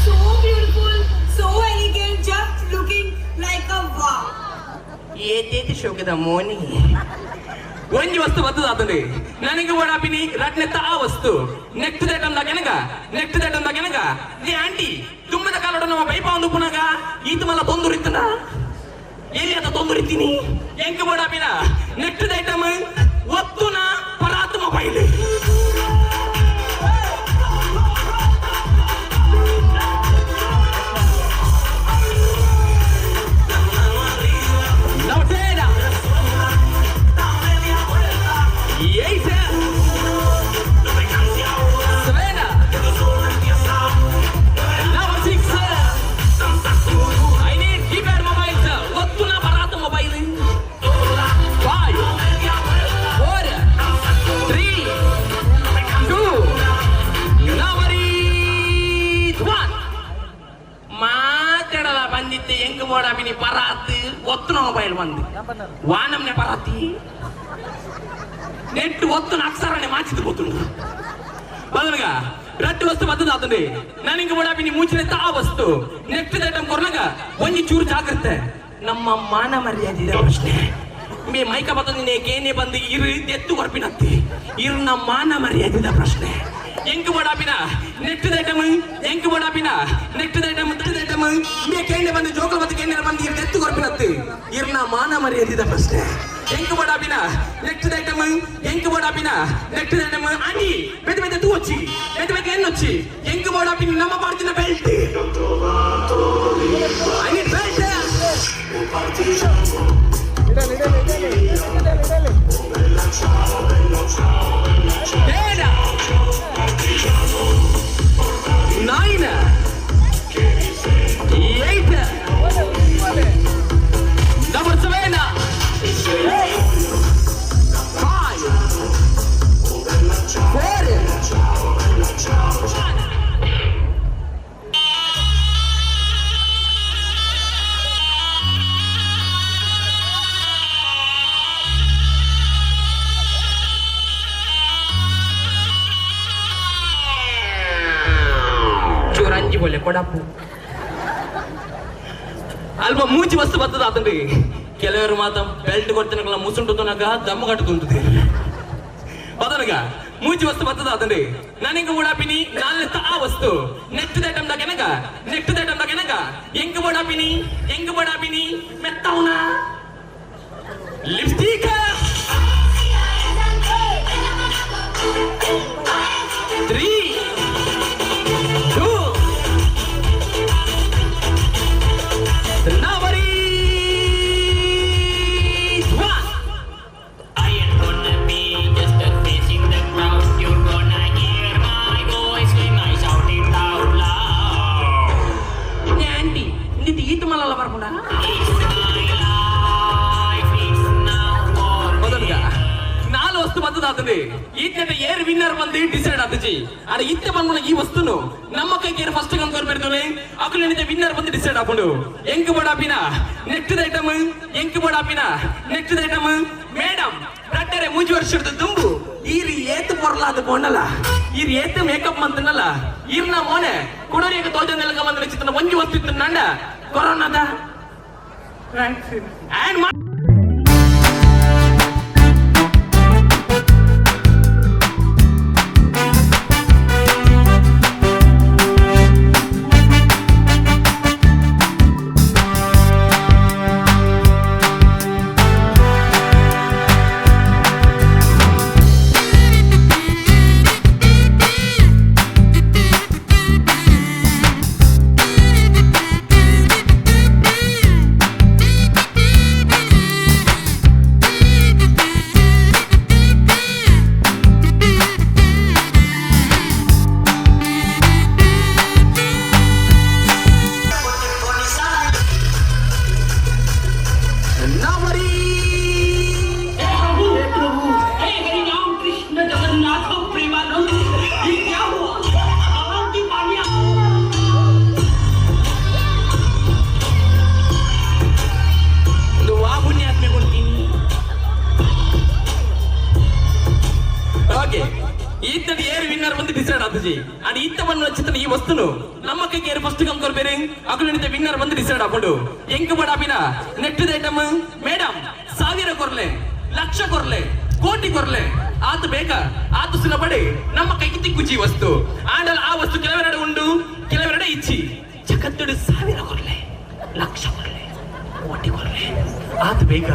So beautiful, so elegant, just looking like a wow. ಏತೇತಿ ಶೋಕದ Moni ಒಂಜಿ ವಸ್ತು ಬತ್ತದಾತಂದೆ ನನಗೆ ಓಡಾಪಿನಿ ರಟ್ನೆತ್ತ ಆ ವಸ್ತು ನೆಕ್ಸ್ಟ್ ಐಟಮ್ ದಾಗೆನಗ ನೆಕ್ಸ್ಟ್ ಐಟಮ್ ದಾಗೆನಗ ನೀ ಆಂಟಿ ತುಂಬದ ಕಾಲಡ ನಮ್ಮ ಪೈಪ ಒಂದು ಪುನಗ ಈತ ಮಲ್ಲ ತೊಂದುರಿತ್ತನ ಎಲ್ಲಿ ಅದ ತೊಂದುರಿತ್ತೀನಿ ಎಂಕ್ ಬೋಡಾಪಿನ ನೆಕ್ಸ್ಟ್ ಐಟಮ್ ಒತ್ತುನ ಪರಾತ್ ಮೊಬೈಲ್. ಬೋಡಾಪಿನಿ ಪರಾತ್ ಒತ್ತುನ ಮೊಬೈಲ್ ಬಂದು ವಾನಮ್ನೆ ಪರಾತಿ ನೆಟ್ ಒತ್ತುನ ಅಕ್ಷರನೆ ಮಾಚಿದ್ದು ಪೋತುಂಡು ಬದಲಗ ರಟ್ಟು ವಸ್ತು ಬತ್ತದ ಆತಂದೆ ನಾನಿಂಗ ಬೋಡಾಪಿನಿ ಮೂಚಿನ ತಾ ವಸ್ತು ನೆಕ್ಸ್ಟ್ ಐಟಮ್ ಕೊರ್ನಗ ಒಂಜಿ ಚೂರು ಜಾಗ್ರತೆ ನಮ್ಮ ಮಾನ ಮರ್ಯಾದೆ ಪ್ರಶ್ನೆ ಮೇ ಮೈಕ ಬತ್ತಂದಿನೇ ಕೇನೆ ಬಂದು ಇರು ಎತ್ತು ಕೊರ್ಪಿನತ್ತಿ ಇರು ನಮ್ಮ ಮಾನ ಮರ್ಯಾದೆ ಪ್ರಶ್ನೆ ಎಂಕ್ ಬೋಡಾಪಿನ ನೆಕ್ಸ್ಟ್ ಐಟಮ್ ಎಂಕ್ ಬೋಡಾಪಿನ ನೆಕ್ಸ್ಟ್ ಐಟಮ್ ಐಟಮ್ ಮೇ ಕೇನೆ ಬಂದು ಜೋಕಲ್ ಮತ್ತು ಕೇನೆ ಬಂದು ಇರು ಎತ್ತು ಕೊರ್ಪಿನತ್ತಿ ಇರ್ನ ಮಾನ ಮರ್ಯಾದೆ ಪ್ರಶ್ನೆ ಎಂಕ್ ಬೋಡಾಪಿನ ನೆಕ್ಸ್ಟ್ ಐಟಮ್ ಎಂಕ್ ಬೋಡಾಪಿನ ನೆಕ್ಸ್ಟ್ ಐಟಮ್ ಆಂಟಿ ಬೆದ ಬೆದ ತೂ వచ్చి ಬೆದ ಬೆದ ಎನ್ನೊಚ್ಚಿ ಎಂಕ್ ಬೋಡಾಪಿನ ನಮ್ಮ ಪಾಡ್ತಿನ ಬೆಲ್ಟ್ I need belt. ಬೇಡ 9 8 number 7 5 4 ಚೂರಂಜಿ ಬೊಲ್ಲೆ ಕೊಡಪ್ಪು ಅಲ್ಪ ಮೂಚಿ ವಸ್ತು ಬರ್ತದ ಆತಂಡಿ ಕೆಲವರು ಮಾತ ಬೆಲ್ಟ್ ಕೊಡ್ತನಕಲ್ಲ ಮುಸುಂಟು ತನಕ ದಮ್ಮು ಕಟ್ಟುతుంటుంది ಬದನಗ ಮೂಚಿ ವಸ್ತು ಬರ್ತದ ಆತಂಡಿ ನನಗೆ ಓಡಾಪಿನಿ ನಾಲ್ಕು ಆ ವಸ್ತು ನೆಕ್ಸ್ಟ್ ಐಟಮ್ ದಾಕೆನಗ ನೆಕ್ಸ್ಟ್ ಐಟಮ್ ದಾಕೆನಗ ಎಂಕ್ ಓಡಾಪಿನಿ ಎಂಕ್ ಓಡಾಪಿನಿ ಮೆತ್ತವನ lipstick 3 2 number is 1. I ain't gonna be just a face in the crowd. You're gonna hear my voice when I shout it out loud. Aunty ನಿಂದು ಈತ ಮಲಲ್ಲ ಬರ್ಕೊಂಡ It's my life, it's now or ಮೊದಲ್ಗ ನಾಲ್ ವಸ್ತು ಬರ್ತದ ಆತಂದೆ ಈತನ ಏರ್ winner ಬಂದು decide ಆತಜಿ ಅಡ ಇತ್ತೆ ಬಂದ್ಕೊಂಡ ಈ ವಸ್ತುನು ನಮ್ಮ ಕೈಗೆ ಏರ್ ಫಸ್ಟ್ ಕಂಕೋರ್ ಬೆರ್ದೋಲೆ ಅಕುಲು ವಿನ್ನರ್ ಬಂದು ಡಿಸೈಡ್ ಆಪುಂಡು ಎಂಕ್ ಬೋಡಾಪಿನ ನೆಕ್ಸ್ಟ್ ಐಟಮ್ ಎಂಕ್ ಬೋಡಾಪಿನ ನೆಕ್ಸ್ಟ್ ಐಟಮ್ ಮೇಡಮ್ ರಟ್ಟರೆ ಮೂಜಿ ವರ್ಷದ ತುಂಬು ಈರ್ ಏತ್ ಪೊರ್ಲಾದ ಪೋಂಡಲ ಈರ್ ಏತ್ ಮೇಕಪ್ ಮಂತನಲ್ಲ ಈರ್ನ ಮೋನೆ ಕುಡೋರಿಯಕ ತೋಜ ನೆಲಕ ಬಂದ ಚಿತ್ರನ ಒಂಜಿ ವಸ್ತು ಇತ್ತು ನಂಡ ಕೊರೋನಾದ ಆ್ಯಂಡ್ हे हरि राम कृष्ण जगन्नाथ प्रेमानंद, ये क्या हुआ? आरती पानिया ಒಂದು ವಾ ಪುಣ್ಯಾತ್ಮೆ ಕೊಡ್ತೀನಿ. ಓಕೆ ಈತನ ಏರ್ ವಿನ್ನರ್ ಬಂದು ಡಿಸೈಡ್ ಆತಜಿ ಅಂಡ್ ಈತ ಬಂದು ಚಿತ್ರನ ಈ ವಸ್ತುನು ನಮ್ಮ ಕೈಗೆ ಏರ್ ಫಸ್ಟ್ ಕಂಕೋರ್ ಬೇರೆ ಅಕುಲು ವಿನ್ನರ್ ಬಂದು ಡಿಸೈಡ್ ಆಪುಂಡು ಎಂಕ್ ಬೋಡಾಪಿನ ನೆಕ್ಸ್ಟ್ ಐಟಮ್ ಮೇಡಮ್ ಸಾವಿರ ಕೊರ್ಲೆ ಲಕ್ಷ ಕೊರ್ಲೆ ಕೋಟಿ ಕೊರ್ಲೆ ಆತ ಬೇಕ ಆತ ಸುಲಭಡೆ ನಮ್ಮ ಕೈಗೆ ತಿಕ್ಕುಚಿ ವಸ್ತು ಆಂಡಲ್ ಆ ವಸ್ತು ಕೆಲವೆರಡು ಉಂಡು ಕೆಲವೆರಡೆ ಇಚ್ಚಿ ಜಗತ್ತುಡು ಸಾವಿರ ಕೊರ್ಲೆ ಲಕ್ಷ ಕೊರ್ಲೆ ಕೋಟಿ ಕೊರ್ಲೆ ಆತ ಬೇಗ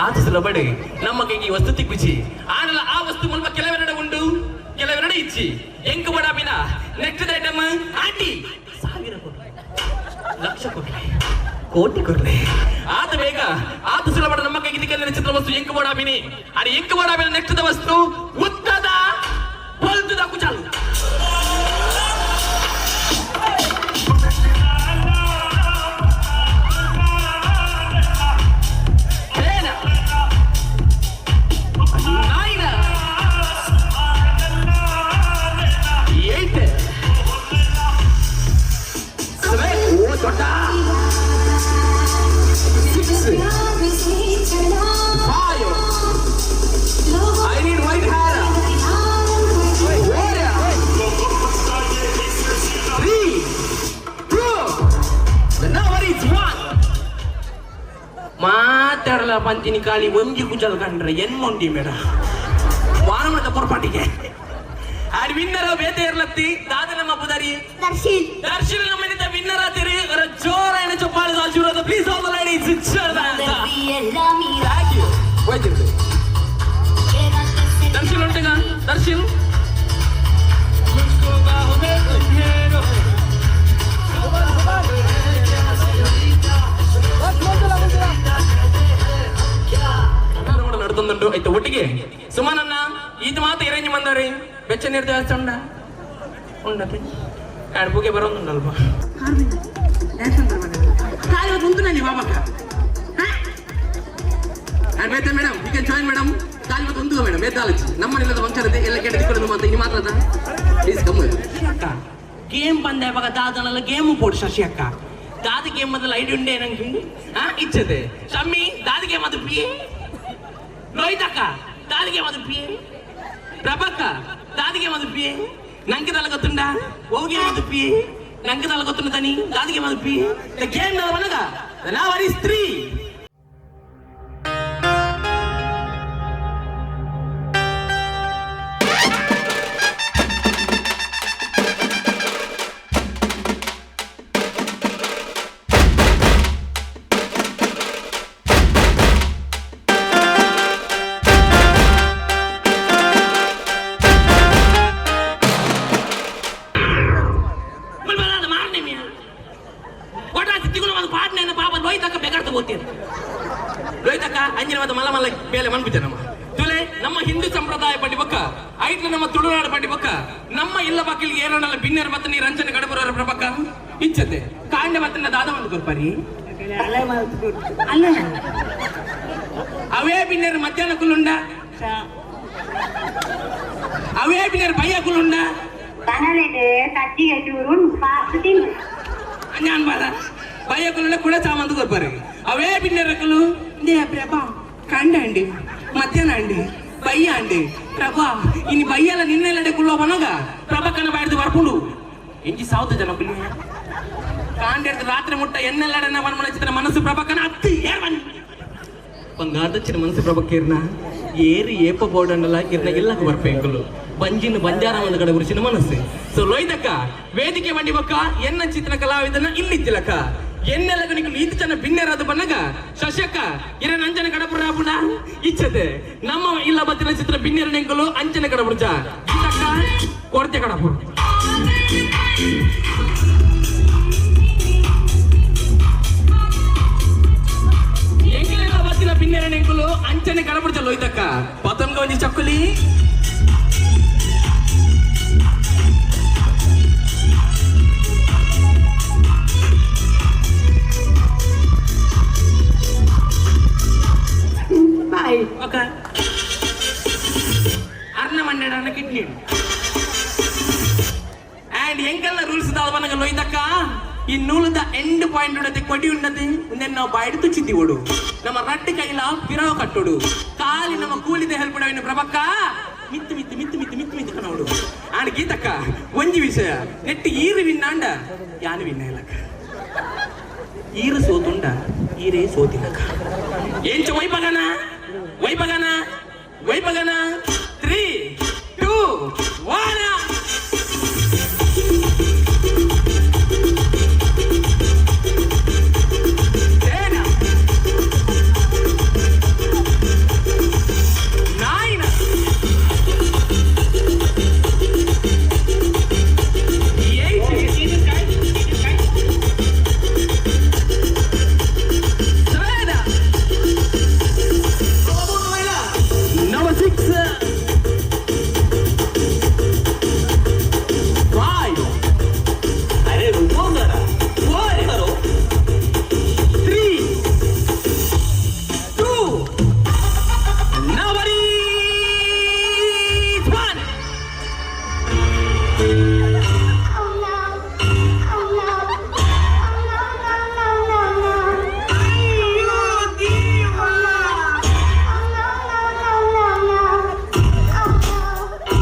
ಆತ ಸುಲಭಡೆ ನಮ್ಮ ಕೈಗೆ ಈ ವಸ್ತು ತಿಕ್ಕುಚಿ ಆಂಡಲ್ ಆ ವಸ್ತು ಮುಲ್ಪ ಕೆಲವೆರಡೆ ಉಂಡು ಕೆಲವೆರಡೆ ಇಚ್ಚಿ ಎಂಕ್ ಬೋಡಾಪಿನ ನೆಕ್ಸ್ಟ್ ಐಟಮ್ ಆಂಟಿ ಸಾವಿರ ಕೊರ್ಲೆ ಲಕ್ಷ ಕೊರ್ಲೆ ಕೋಟಿ ಕೊರ್ಲೆ ಆತ ಬೇಗ ಆತ ಸುಲಭ ನಮ್ಮ ಕೈಗೆ ತಿಕ್ಕಲಿನ ಚಿತ್ರ ವಸ್ತು ಎಂಕ್ ಬೋಡಾಪಿನಿ ಅದು ಎಂಕ್ ಬೋಡಾಪಿನ ನೆಕ್ಸ್ಟ್ ವಸ್ತು ಉತ್ತದ ಬಲ್ತದ ಕುಚಾಲು. 10 9 8 7 ಓ ದೊಡ್ಡ ಪಂಚಿನಿ ಕಾಲಿ ಒಂಜಿ ಕುಜಲ್ ಕಂಡ್ರೆ ಎನ್ಮೊಂಡಿ ಮೇಡ ವಾನಮದ ಪೊರ್ಪಾಟಿಗೆ ಆಡ್ ವಿನ್ನರ್ ಬೇತೆ ಇರ್ಲತ್ತಿ ದಾದ ನಮ್ಮ ಪುದಾರಿ ದರ್ಶಿಲ್. ದರ್ಶನ್ ನಮ್ಮ ವಿನ್ನರ್ ಆತಿರಿ ಜೋರಾಯಣ ಚಪ್ಪಾಳೆ ಆಶೀರ್ವಾದ please all the ladies. Thank you. ಹೋಯ್ತಿರ್ತೀವಿ ದರ್ಶನ್ ಉಂಟಗ ದರ್ಶನ್ ನಡ್ತೊಂದುಂಟು ಆಯ್ತು ಒಟ್ಟಿಗೆ ಸುಮನನ್ನ ಇದು ಮಾತು ಎರೇಂಜ್ ಬಂದವ್ರಿ ಬೆಚ್ಚ ನೀರು ಜಾಸ್ತಿ ಉಂಡ ಉಂಡತೆ ಎರಡು ಬುಗೆ ಬರೋದುಂಡಲ್ವಾ ಕಾಲು ಉಂಟು ನಾನು ಬಾಬಕ್ಕ And wait madam, you can join madam. ಕಾಲು ಇವತ್ತು ಒಂದು ಮೇಡಮ್ ಎದ್ದಾಲಚ್ಚಿ ನಮ್ಮ ನಿಲ್ಲದ ವಂಶರತೆ ಎಲ್ಲ ಕೆಟ್ಟ ಮಾತ್ರ ಇನ್ನು ಮಾತ್ರ ಪ್ಲೀಸ್ ಕಮ್. ಅಕ್ಕ ಗೇಮ್ ಬಂದ ಇವಾಗ ದಾದನಲ್ಲ ಗೇಮ್ ಪೋಡು ಶಶಿ ಅಕ್ಕ ದಾದ ಗೇಮ್ ಮೊದಲು ಐಡಿ ಉಂಡೆ ನಂಗೆ ಹಾ ಇಚ್ಛತೆ ಶಮ್ಮಿ ದಾದ ಗೇಮ್ ಅದು ಪಿ ಲೋಹಿತ್ ಅಕ್ಕ ದಾದ ಗೇಮ್ ಅದು ಪಿ ಪ್ರಭಕ್ಕ ದಾದ ಗೇಮ್ ಅದು ಪಿ ನಂಗೆ ತಲೆ ಗೊತ್ತುಂಡ ಓ ಗೇಮ್ ಅದು ಪಿ ನಂಗೆ ತಲೆ ಗೊತ್ತುಂಡ ತನಿ ದಾದ ಗೇಮ್ ಅದು ಪಿ the game ನವನಗ ನಾವ್ is 3. ಲೋಹಿತಕ್ಕ ಅಂಜಿನ ಮತ್ತೆ ಮಲ್ಲ ಮಲ್ಲ ಬೇಲೆ ಮನ್ಬಿದ್ದೆ ನಮ್ಮ ತುಲೆ ನಮ್ಮ ಹಿಂದೂ ಸಂಪ್ರದಾಯ ಪಟ್ಟಿ ಬಕ್ಕ ಐಟ್ಲ ನಮ್ಮ ತುಳುನಾಡು ಪಟ್ಟಿ ಬಕ್ಕ ನಮ್ಮ ಇಲ್ಲ ಬಾಕಿಲಿಗೆ ಏನೋನಲ್ಲ ಬಿನ್ನೆರ ಮತ್ತೆ ನೀ ರಂಜನೆ ಕಡಬುರವರ ಪ್ರಬಕ್ಕ ಇಚ್ಛತೆ ಕಾಂಡೆ ಮತ್ತೆ ದಾದ ಒಂದು ಕೊರ್ಪರಿ ಅಲ್ಲ ಅವೇ ಬಿನ್ನೆರ ಮಧ್ಯಾಹ್ನ ಕುಲ್ಲುಂಡ ಅವೇ ಬಿನ್ನೆರ ಬಯ್ಯ ಕುಲ್ಲುಂಡ ಸಜ್ಜಿಗೆ ಚೂರು ಫಾಸ್ಟ್ ತಿನ್ನು. ഞാൻ പറ ಬಯ್ಯಕುಲ್ಲ ಕೂಡ ಸಾಮಾನು ಕೊರ್ಪಾರೆ ಅವೇ ಬಿನ್ನೆರಕಲು they Prabha ಕಂಡ ಅಂಡಿ ಮಧ್ಯಾಹ್ನ ಅಂಡಿ ಬಯ್ಯ ಅಂಡಿ ಪ್ರಭಾ ಇನಿ ಬಯ್ಯಲ ನಿನ್ನೆಲ್ಲಡೆ ಕುಲ್ಲೋ ಬನಗ ಪ್ರಭಕನ ಬಾಯ್ದು ಬರ್ಪುಂಡು ಎಂಜಿ ಸಾವ್ತ ಜನ ಕುಲ್ಲಿ ಕಾಂಡೆಡ್ದು ರಾತ್ರಿ ಮುಟ್ಟ ಎನ್ನೆಲ್ಲಡೆ ಮನ ಚಿತ್ರ ಮನಸ್ಸು ಪ್ರಭಕನ ಅತ್ತಿ ಏರ್ ಬನ್ನಿ ಬಂಗಾರದಚ್ಚಿನ ಮನಸ್ಸು ಪ್ರಭಕ್ಕೇರ್ನ ಏರು ಏಪ ಬೋರ್ಡನ್ನಲ್ಲ ಇರ್ನ ಇಲ್ಲಕ ಬರ್ಪೇಂಕುಲು ಬಂಜಿನ ಬಂಜಾರ ಒಂದು ಕಡೆ ಉರಿಸಿನ ಮನಸ್ಸು. ಸೊ ಲೋಯ್ದಕ್ಕ ವೇದಿಕೆ ಬಂಡಿ ಬಕ್ಕ ಎನ್ನ ಚಿತ್ರ ಕಲಾವಿದನ ಇಲ್ಲಿತ್ತಿಲಕ್ಕ ಎನ್ನೆಲ್ಲಗ ನಿಕ್ಲು ಈತ ಜನ ಬಿನ್ನೆರದು ಬನ್ನಗ ಶಶಕ್ಕ ಇರ ನಂಜನ ಕಡಪುರ ಪುಣ ಇಚ್ಛತೆ ನಮ್ಮ ಇಲ್ಲ ಬತ್ತಿನ ಚಿತ್ರ ಬಿನ್ನೆರ ನೆಂಕಲು ಅಂಚನ ಕಡಪುರ್ಜ ಗೀತಕ್ಕ ಕೊರತೆ ಕಡಪುರ ಎಂಕಲೆಲ್ಲ ಬತ್ತಿನ ಬಿನ್ನೆರ ನೆಂಕುಲು ಅಂಚನೆ ಕಡಪುರ್ಜ ಲೋಯ್ದಕ್ಕ ಪತಂಗ ಒಂಜಿ ಚಕ್ಕುಲಿ ಬಾಯ್ ಓಕೆ ಅರ್ನ ಮಂಡ್ಯನ ಕಿಡ್ನಿ ಅಂಡ್ ಎಂಕಲ್ನ ರೂಲ್ಸ್ ದಾದ ಲೋಯ್ದಕ್ಕ ಈ ನೂಲದ ಎಂಡ್ ಪಾಯಿಂಟ್ ಉಂಡತೆ ಕೊಡಿ ಉಂಡತೆ ಉಂದೆನ್ ನಾವು ಬಾಯ್ಡು ತುಚ್ಚಿದ್ದಿ ಓಡು ನಮ್ಮ ರಡ್ಡು ಕೈಲ ಪಿರವ ಕಟ್ಟೋಡು ಕಾಲಿ ನಮ್ಮ ಕೂಲಿದ ಹೆಲ್ಪ್ ಡವಿನ ಪ್ರಭಕ್ಕ ಮಿತ್ತು ಮಿತ್ತು ಮಿತ್ತು ಮಿತ್ತು ಮಿತ್ತು ಮಿತ್ತು ಕನವಡು ಅಂಡ್ ಗೀತಕ್ಕ ಒಂಜಿ ವಿಷಯ ನೆಟ್ಟಿ ಈರು ವಿನ್ನಾಂಡ ಯಾನು ವಿನ್ನ ಇಲ್ಲಕ್ಕ ಈರು ಸೋತುಂಡ ಈರೇ ಸೋತಿಲ್ಲಕ್ಕ ಎಂಚ ವೈಪಗನ ವೈಪಗನ ವೈಪಗನ 3 2 1 10 9 8 7 Number 6 5 ಅರೆ ರುಕೋ ಜರಾ 4 ಕರೋ 3 2 number is 1. Oh no. Oh no. Oh no, no, no, no, no. ಅಯ್ಯೋ ದೇವಾ. Oh no, no, no, no, no. Oh no.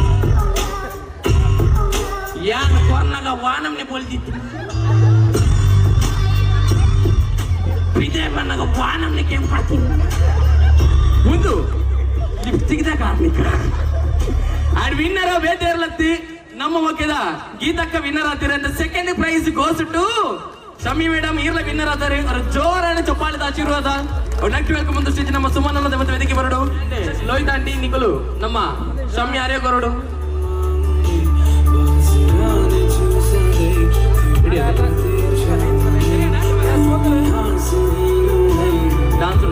Oh no. Oh no. ಯಾನ್ ಕೊರ್ನಾಗ ವಾನಮ್ನೆ ಬೋಲ್ದಿತ್ತು ಬಿದೆ ಬನ್ನಾಗ ವಾನಮ್ನೆ ಕೆಂಪಾಡ್ತೀನಿ. ಒಂದು ಲಿಪ್ಸ್ಟಿಕ್ the ಕಾರ್ಣಿಕ. ಅಂಡ್ ವಿನ್ನರ್ ಬೇತೇರ್ಲತ್ತಿ ನಮ್ಮ ಒಕ್ಕೆದ ಗೀತಕ್ಕ ವಿನ್ನರ್ ಆತೀರ. Second prize goes to Shami madam. ಈರ್ಲ winner ಆತಾರೆ. ಅವರ ಜೋರಾದ ಚಪ್ಪಾಳಿದ ಆಶೀರ್ವಾದ. ನೆಕ್ಸ್ಟ್ welcome ಒಂದು ಸ್ಟೇಜ್ ನಮ್ಮ ಸುಮನ್ ಅನ್ನೋದ ಮತ್ತೆ ವೇದಿಕೆ ಬರಡು. ಲೋಹಿತ್ ಆಂಟಿ ನಿಕಲು ನಮ್ಮ ಶಮಿ ಆರ್ಯ ಕೊರಡು. ಡಾನ್ಸ್.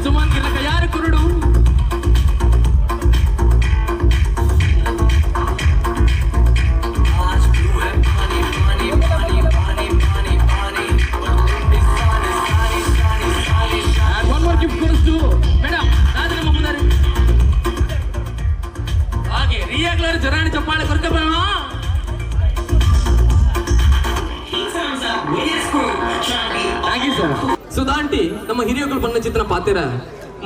ಸುಮನ್ ಗಿರ್ಲಕ ಯಾರು ಕುರುಡು? And one more gift goes to madam. ರಾಜ ನಮ್ಮ ಮುಂದಾರೆ. ಹಾಗೆ ರಿಯಾಗ್ಲಾರು ಜರಾಣಿ ಚಪ್ಪಾಳೆ ಕೊರಕ. Thank you sir. ಸುಧಾಂಟಿ ನಮ್ಮ ಹಿರಿಯಗಳು ಬಣ್ಣ ಚಿತ್ರ ಪಾತಿರ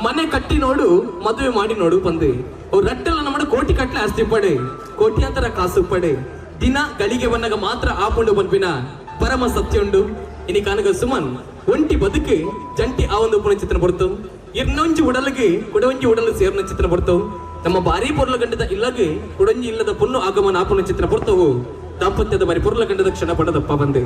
ಮನೆ ಕಟ್ಟಿ ನೋಡು, ಮದುವೆ ಮಾಡಿ ನೋಡು ಬಂದು ಅವ್ರು ರಟ್ಟೆಲ್ಲ ನಮ್ಮ ಕೋಟಿ ಕಟ್ಲೆ ಆಸ್ತಿ ಪಡೆ, ಕೋಟ್ಯಾಂತರ ಕಾಸು ಪಡೆ, ದಿನ ಗಳಿಗೆ ಬನ್ನಗ ಮಾತ್ರ ಆಪುಂಡು ಪನ್ಪಿನ ಪರಮ ಸತ್ಯುಂಡು. ಇನಿ ಕಾನಗ ಸುಮನ್ ಒಂಟಿ ಬದುಕು ಜಂಟಿ ಆ ಒಂದು ಪುಣ ಚಿತ್ರ ಬರ್ತವು. ಇರ್ನೊಂಜಿ ಉಡಲಿಗೆ ಕುಡೊಂಜಿ ಉಡಲು ಸೇರ್ನ ಚಿತ್ರ ಬರ್ತವು. ನಮ್ಮ ಭಾರಿ ಪೊರ್ಲ ಗಂಡದ ಇಲ್ಲಗೆ ಕುಡೊಂಜಿ ಇಲ್ಲದ ಪೊಣ್ಣು ಆಗಮನ ಆಪುನ ಚಿತ್ರ ಬರ್ತವು. ದಾಂಪತ್ಯದ ಬಾರಿ ಪೊರ್ಲ ಗಂಡದ ಕ್ಷಣ ಪಡದಪ್ಪ ಬಂದೆ.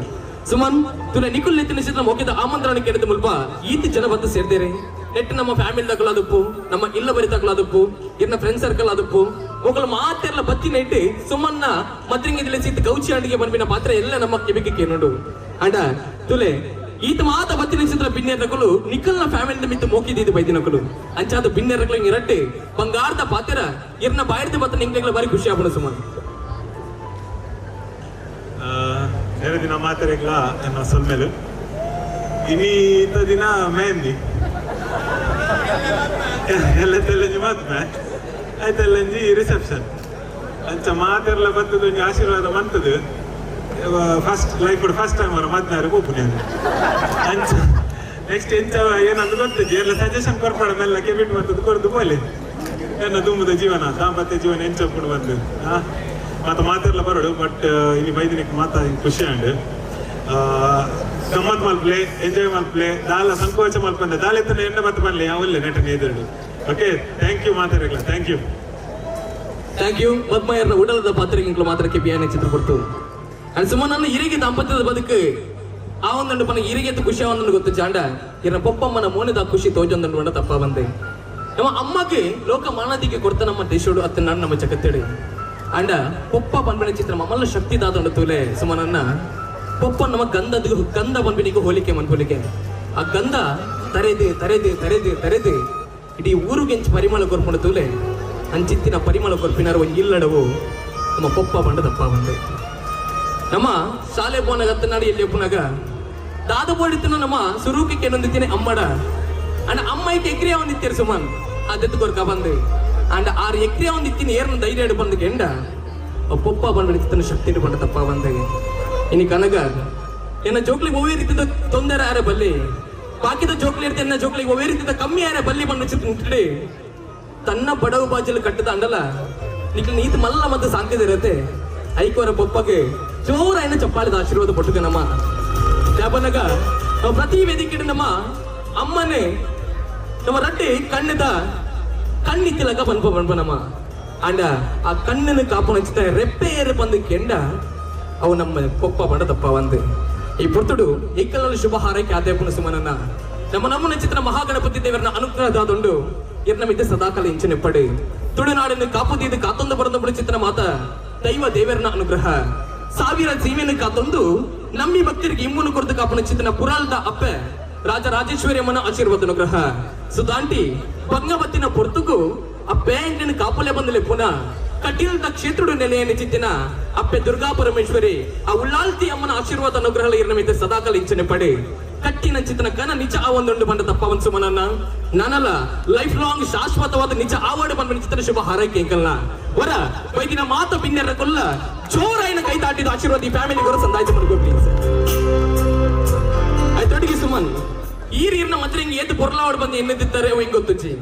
ಸುಮನ್ ತುಲ ನಿಕುಲ್ ನೆತ್ತಿನ ಚಿತ್ರ ಮೊಕ್ಕಿದ ಆಮಂತ್ರಣ ಕೇಳಿದ ಮುಲ್ಪ ಈತಿ ಜನ ಬಂದು ಸೇರ್ದೇರೆ. ನೆಟ್ ನಮ್ಮ ಫ್ಯಾಮಿಲಿ ತಗೊಳ್ಳೋದಪ್ಪು, ನಮ್ಮ ಇಲ್ಲ ಬರಿ ತಗೊಳ್ಳೋದಪ್ಪು, ಇರ್ನ ಫ್ರೆಂಡ್ ಸರ್ಕಲ್ ಅದಪ್ಪು, ಮೊಗಲ ಮಾತೆಲ್ಲ ಬತ್ತಿ ನೈಟ್ ಸುಮನ್ನ ಮದ್ರಿಂಗಿದಲ್ಲಿ ಸೀತ ಗೌಚಿ ಅಂಡಿಗೆ ಬಂದ್ಬಿನ ಪಾತ್ರ ಎಲ್ಲ ನಮ್ಮ ಕಿವಿಗೆ ಕೇನೋಡು. ಅಂಡ ತುಲೆ ಈತ ಮಾತ ಬತ್ತಿನ ಚಿತ್ರ ಬಿನ್ನೆರಕಲು ನಿಖಲ್ನ ಫ್ಯಾಮಿಲಿ ಮಿತ್ತು ಮೋಕಿದ್ದು ಬೈದಿನಕಲು ಅಂಚಾದ ಬಿನ್ನೆರಕಲು ಇರಟ್ಟೆ ಬಂಗಾರದ ಪಾತ್ರ ಇರ್ನ ಬಾಯಿರ್ದ ಬತ್ತ ನಿಂಗ್ಲೆಗ್ಲ ಬಾರಿ ಖುಷಿ ಆಪಣ ಸುಮನ್. ಎರಡು ದಿನ ಮಾತಾಡಿಗ್ಲ ಎನ್ನ ಸೊಲ್ಮೇಲು. ಇನಿ ಇಂಥ ದಿನ ಮೆಹಂದಿ ಎಲ್ಲ ತೆಲ್ಲಂಜಿ ಮಾತ್ಮೆ ಆಯ್ತೆಲ್ಲಂಜಿ ರಿಸೆಪ್ಷನ್ ಅಂಚ ಮಾತೆರ್ಲ ಬತ್ತದ ಒಂಜಿ ಆಶೀರ್ವಾದ ಮಂತದು. ಫಸ್ಟ್ ಲೈಫ್ ಫಸ್ಟ್ ಟೈಮ್ ಅವರ ಮದ್ನಾರು ಪೋಪುನಿ ಅಂಚ ನೆಕ್ಸ್ಟ್ ಎಂಚ ಏನಂದು ಗೊತ್ತಿಜ್ಜಿ. ಎಲ್ಲ ಸಜೆಷನ್ ಕೊರ್ಪಡ ಮೆಲ್ಲ ಕೆಬಿಟ್ ಮಂತದ್ದು ಕೊರ್ದು ಪೋಲೆ. ಎನ್ನ ದುಂಬುದ ಜೀವನ ದಾಂಪತ್ಯ ಜೀವನ ಎಂಚ ಉಪ್ಪುಂಡು ಬಂದು ಮಾತ ಮಾತೆರ್ಲ ಬರೋಡು. ಬಟ್ ಇನಿ ಬೈದಿನಿಕ್ ಮಾತ ಖುಷಿ ಅಂಡ್ ಗಮ್ಮತ್ ಮಲ್ಪ್ಲೆ, ಎಂಜಾಯ್ ಮಲ್ಪ್ಲೆ, ದಾಲ ಸಂಕೋಚ ಮಲ್ಪಂದೆ ದಾಲ ಎತ್ತನ ಎಣ್ಣೆ ಬತ್ತ ಬನ್ಲೆ ಯಾವಲ್ಲ ನೆಟನ್ ಎದುರು. ಓಕೆ, thank you ಮಾತಾಡಲ್ಲ. Thank you. Thank you. ಮದ್ಮಯರ್ನ ಉಡಲದ ಪಾತ್ರೆಗೆ ಮಾತ್ರ ಕೆಪಿಯಾನ ಚಿತ್ರ ಕೊಡ್ತು. ಅಂಡ್ ಸುಮನ್ ಇರಿಗೆ ದಾಂಪತ್ಯದ ಬದುಕು ಆ ಒಂದಂಡು ಪನ ಇರಿಗೆ ಖುಷಿ ಒಂದನ್ನು ಗೊತ್ತು ಚಾಂಡ ಇರ ಪೊಪ್ಪಮ್ಮನ ಮೋನೆದ ಖುಷಿ ತೋಜೊಂದಂಡು ಬಂಡ ತಪ್ಪ ಬಂದೆ. ನಮ್ಮ ಅಮ್ಮಗೆ ಲೋಕ ಮಾನದಿಗೆ ಕೊಡ್ತ ನಮ್ಮ ದೇಶೋಡು ಅತ್ತ ನಾನು ನಮ್ಮ ಜಗತ್ತೇಳಿ. ಅಂಡ ಪೊಪ್ಪ ಪನ್ಬಿನ ಚಿತ್ರ ಮಮ್ಮಲ್ಲ ಶಕ್ತಿ ದಾದಂಡು ತೂಲೆ ಸುಮನನ್ನ ಪೊಪ್ಪ ನಮ್ಮ ಗಂಧದ ಗಂಧ ಬಂದ್ಬಿನಿಗೆ ಹೋಲಿಕೆ ಮನ್ಪೊಲಿಕೆ. ಆ ಗಂಧ ತರೆದು ತರೆದು ತರೆದು ತರೆದು ಇಡೀ ಊರುಗೆಂಚು ಪರಿಮಳ ಕೊರ್ಪುಂಡು ತೂಲೆ. ಅಂಚಿತ್ತಿನ ಪರಿಮಳ ಕೊರ್ಪಿನಾರು ಒಂಜಿ ಇಲ್ಲಡವು ನಮ್ಮ ಪೊಪ್ಪ ಬಂಡ ತಪ್ಪ ಬಂದೆ. ನಮ್ಮ ಶಾಲೆ ಪೋನಾಗ ಅತ್ತನಾಡಿ ಎಲ್ಲಿ ಒಪ್ಪುನಾಗ ದಾದ ಬೋಡಿತ್ತನ ನಮ್ಮ ಸುರೂಕಿ ಕೆನೊಂದಿತ್ತೇನೆ ಅಮ್ಮಡ. ಅಂಡ ಅಮ್ಮೈಕ್ ಎಕ್ರಿಯ ಒಂದಿತ್ತೇರು ಸುಮನ್ ಅದೆತ್ತು ಕೊರ್ಕ ಬಂದೆ. ಅಂಡ ಆರು ಎಕ್ರಿಯ ಒಂದಿತ್ತಿನ ಏರ್ನ ಧೈರ್ಯ ಬಂದು ಕೆಂಡ ಪೊಪ್ಪ ಬಂದ ಶಕ್ತಿ ಬಂಡ ತಪ್ಪ ಬಂದೆ. ಇನಿ ಕನಗ ಎನ್ನ ಜೋಕ್ಲಿಗೆ ಒವ್ವೇ ರೀತಿದ ತೊಂದರೆ ಆರೆ ಬಲ್ಲಿ, ಬಾಕಿದ ಜೋಕ್ಲಿ ಇರ್ತ ಎನ್ನ ಜೋಕ್ಲಿಗೆ ಒವ್ವೇ ರೀತಿದ ಕಮ್ಮಿ ಆರೆ ಬಲ್ಲಿ ಬಂದು ಚಿತ್ರ ತನ್ನ ಬಡವು ಬಾಜಲು ಕಟ್ಟದ ಅಂಡಲ ನಿಕ್ಲು ನೀತು ಮಲ್ಲ ಮತ್ತು ಸಾಂತಿದಿರತ್ತೆ. ಐಕೋರ ಪೊಪ್ಪಗೆ ಜೋರಾಯನ ಚಪ್ಪಾಳಿದ ಆಶೀರ್ವಾದ ಪಟ್ಟುಕ ನಮ್ಮ ಯಾಬನಗ ನಾವು ಪ್ರತಿ ವೇದಿಕೆ ನಮ್ಮ ಅಮ್ಮನೇ ನಮ್ಮ ರಡ್ಡಿ ಕಣ್ಣದ ಕಣ್ಣಿತ್ತಿಲಕ ಬನ್ಪ ಬನ್ಪ ನಮ್ಮ ಅಂಡ ಆ ಕಣ್ಣನ್ನು ಕಾಪು ರೆಪ್ಪೆ ಏರು ಬಂದು ಕೆಂಡ ಅವು ನಮ್ಮ ಪೊಪ್ಪ ಬಂಡ ತಪ್ಪ ಬಂದು. ಈ ಪುರ್ತುಡು ಇಕ್ಕಲಲ್ಲಿ ಶುಭ ಹಾರೈಕೆ ಆದೇಪುನ ಸುಮನನ್ನ ನಮ್ಮ ನಮ್ಮನ ಚಿತ್ರ ಮಹಾಗಣಪತಿ ದೇವರನ್ನ ಅನುಗ್ರಹದಾದುಂಡು ಇರ್ನ ಮಿದ್ದೆ ಸದಾಕಾಲ ಇಂಚಿನೆಪ್ಪಡಿ ತುಳುನಾಡನ್ನು ಕಾಪುದೀದು ಕಾತೊಂದು ಬರಂದು ಚಿತ್ರ ಮಾತ ದೈವ ದೇವರನ ಅನುಗ್ರಹ. ಸಾವಿರ ಜೀವನ ಕಾತೊಂದು ನಮ್ಮಿ ಭಕ್ತರಿಗೆ ಇಮ್ಮುನು ಕೊರತು ಕಾಪುನ ಚಿತ್ತನ ಪುರಾಲ್ದ ಅಪ್ಪೆ ರಾಜ ರಾಜೇಶ್ವರಿ ಅಮ್ಮನ ಆಶೀರ್ವಾದ ಅನುಗ್ರಹ. ಸುಧಾಂಟಿ ಬಂಗಬತ್ತಿನ ಪೊರ್ತುಗು ಅಪ್ಪೆ ಎಂಟಿನ ಕಾಪುಲೆ ಬಂದಲೆ ಪುನಃ ಕಟೀಲ್ದ ಕ್ಷೇತ್ರುಡು ನೆಲೆಯನ್ನು ಚಿತ್ತಿನ ಅಪ್ಪೆ ದುರ್ಗಾ ಪರಮೇಶ್ವರಿ ಆ ಉಳ್ಳಾಲ್ತಿ ಅಮ್ಮನ ಆಶೀರ್ವಾದ ಅನುಗ್ರಹ ಇರನ ಸದಾಕಾಲ ಇಂಚನೆ ಪಡೆ. ಕಟ್ಟಿನ ಚಿತ್ತನ ಕನ ನಿಜ ಆ ಒಂದುಂಡು ಬಂದ ತಪ್ಪ ಸುಮನನ್ನ ನಾನಲ್ಲ ಲೈಫ್ ಲಾಂಗ್ ಶಾಶ್ವತವಾದ ನಿಜ ಆವಾಡು ಬಂದ ಚಿತ್ತನ ಶುಭ ಹಾರೈಕೆ ಎಂಕಲ್ನ ವರ ವೈದಿನ ಮಾತ ಪಿನ್ನೆರ ಕೊಲ್ಲ ಜೋರಾಯಿನ ಕೈ ತಾಟಿದ ಆಶೀರ್ವಾದ ಈ ಫ್ಯಾಮಿಲಿ ಗೊರ ಸಂದಾಯಿಸ ಮಾಡ್ಕೋ ಪ್ಲೀಸ್. ಆಯ್ತೊಟ್ಟಿಗೆ ಸುಮನ್ ಈರ್ ಇರ್ನ ಮಾತ್ರ ಹಿಂಗೆ ಏತು ಪೊರ್ಲಾವಡ್ ಬಂದು ಎನ್ನಿದ್ದಾರೆ ಹಿಂಗ್ ಗೊತ್ತುಚಿ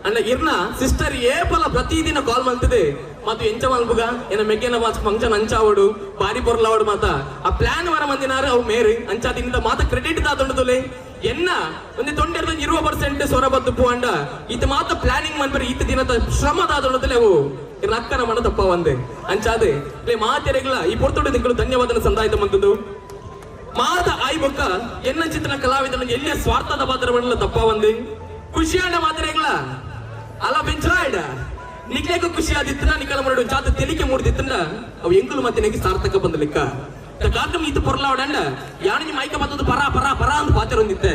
ಅಂಡ ಇರ್ನ ಸಿಸ್ಟರ್ ಏಪಲ ಪ್ರತಿದಿನ ಕಾಲ್ ಮಾಡ್ತದೆ ಮತ್ತು ಎಂಚ ಮಲ್ಪುಗ ಏನ ಮೆಗ್ಗೆನ ವಾಚ್ ಫಂಕ್ಷನ್ ಅಂಚಾವಡು ಬಾರಿ ಪೊರ್ಲಾವಡು ಮಾತ ಆ ಪ್ಲಾನ್ ವರ ಮಂದಿನಾರು ಅವು ಮೇರು ಅಂಚಾದಿನಿಂದ ಮಾತ ಕ್ರೆಡಿಟ್ ದಾತೊಂಡುದುಲೆ ಎನ್ನ ಒಂದು ತೊಂಡೆರ್ದ 20% ಸ್ವರ ಬದ್ದು ಪೂ ಅಂಡ ಈತ ಮಾತ ಪ್ಲಾನಿಂಗ್ ಮನ್ಪರಿ ಈತ ದಿನದ ಶ್ರಮ ದಾತೊಂಡುದುಲೆ ಅವು ಇರ್ನ ಅಕ್ಕನ ಮನ ತಪ್ಪ ಒಂದೆ ಅಂಚಾದೆ ಲೇ ಮಾತೆರೆಗ್ಲ ಈ ಪೊರ್ತುಡು ತಿಂಗಳು ಧನ್ಯವಾದನ ಸಂದಾಯ್ತ ಮಂತದ್ದು ಮಾತ ಆಯ್ ಬೊಕ್ಕ ಎನ್ನ ಚಿತ್ರನ ಕಲಾವಿದನ ಎಲ್ಲಿಯ ಸ್ವಾರ್ಥದ ಪಾತ್ರವನ್ನೆಲ್ಲ ತಪ್ಪ ಒಂದೆ ಖುಷಿಯಾಣ ಮಾತ್ರೆಗ್ಲ ಅಲ್ಲ ಬೆಂಚಾಯ್ಡ ನಿಕ್ಲೇಕು ಖುಷಿ ಆದಿತ್ತನ ನಿಕಲ ಮರಡು ಜಾತ ತೆಲಿಕೆ ಮೂಡ್ದಿತ್ತನ ಅವು ಎಂಕುಲು ಮತ್ತೆ ನೆಗೆ ಸಾರ್ಥಕ ಬಂದ ಲೆಕ್ಕ. ಕಾರ್ಯಕ್ರಮ ಇತ್ತು ಪೊರ್ಲಾವಡಂಡ ಯಾಣಿಗೆ ಮೈಕ ಬತ್ತದು ಪರ ಪರ ಪರ ಅಂತ ಪಾತ್ರ ಹೊಂದಿತ್ತೆ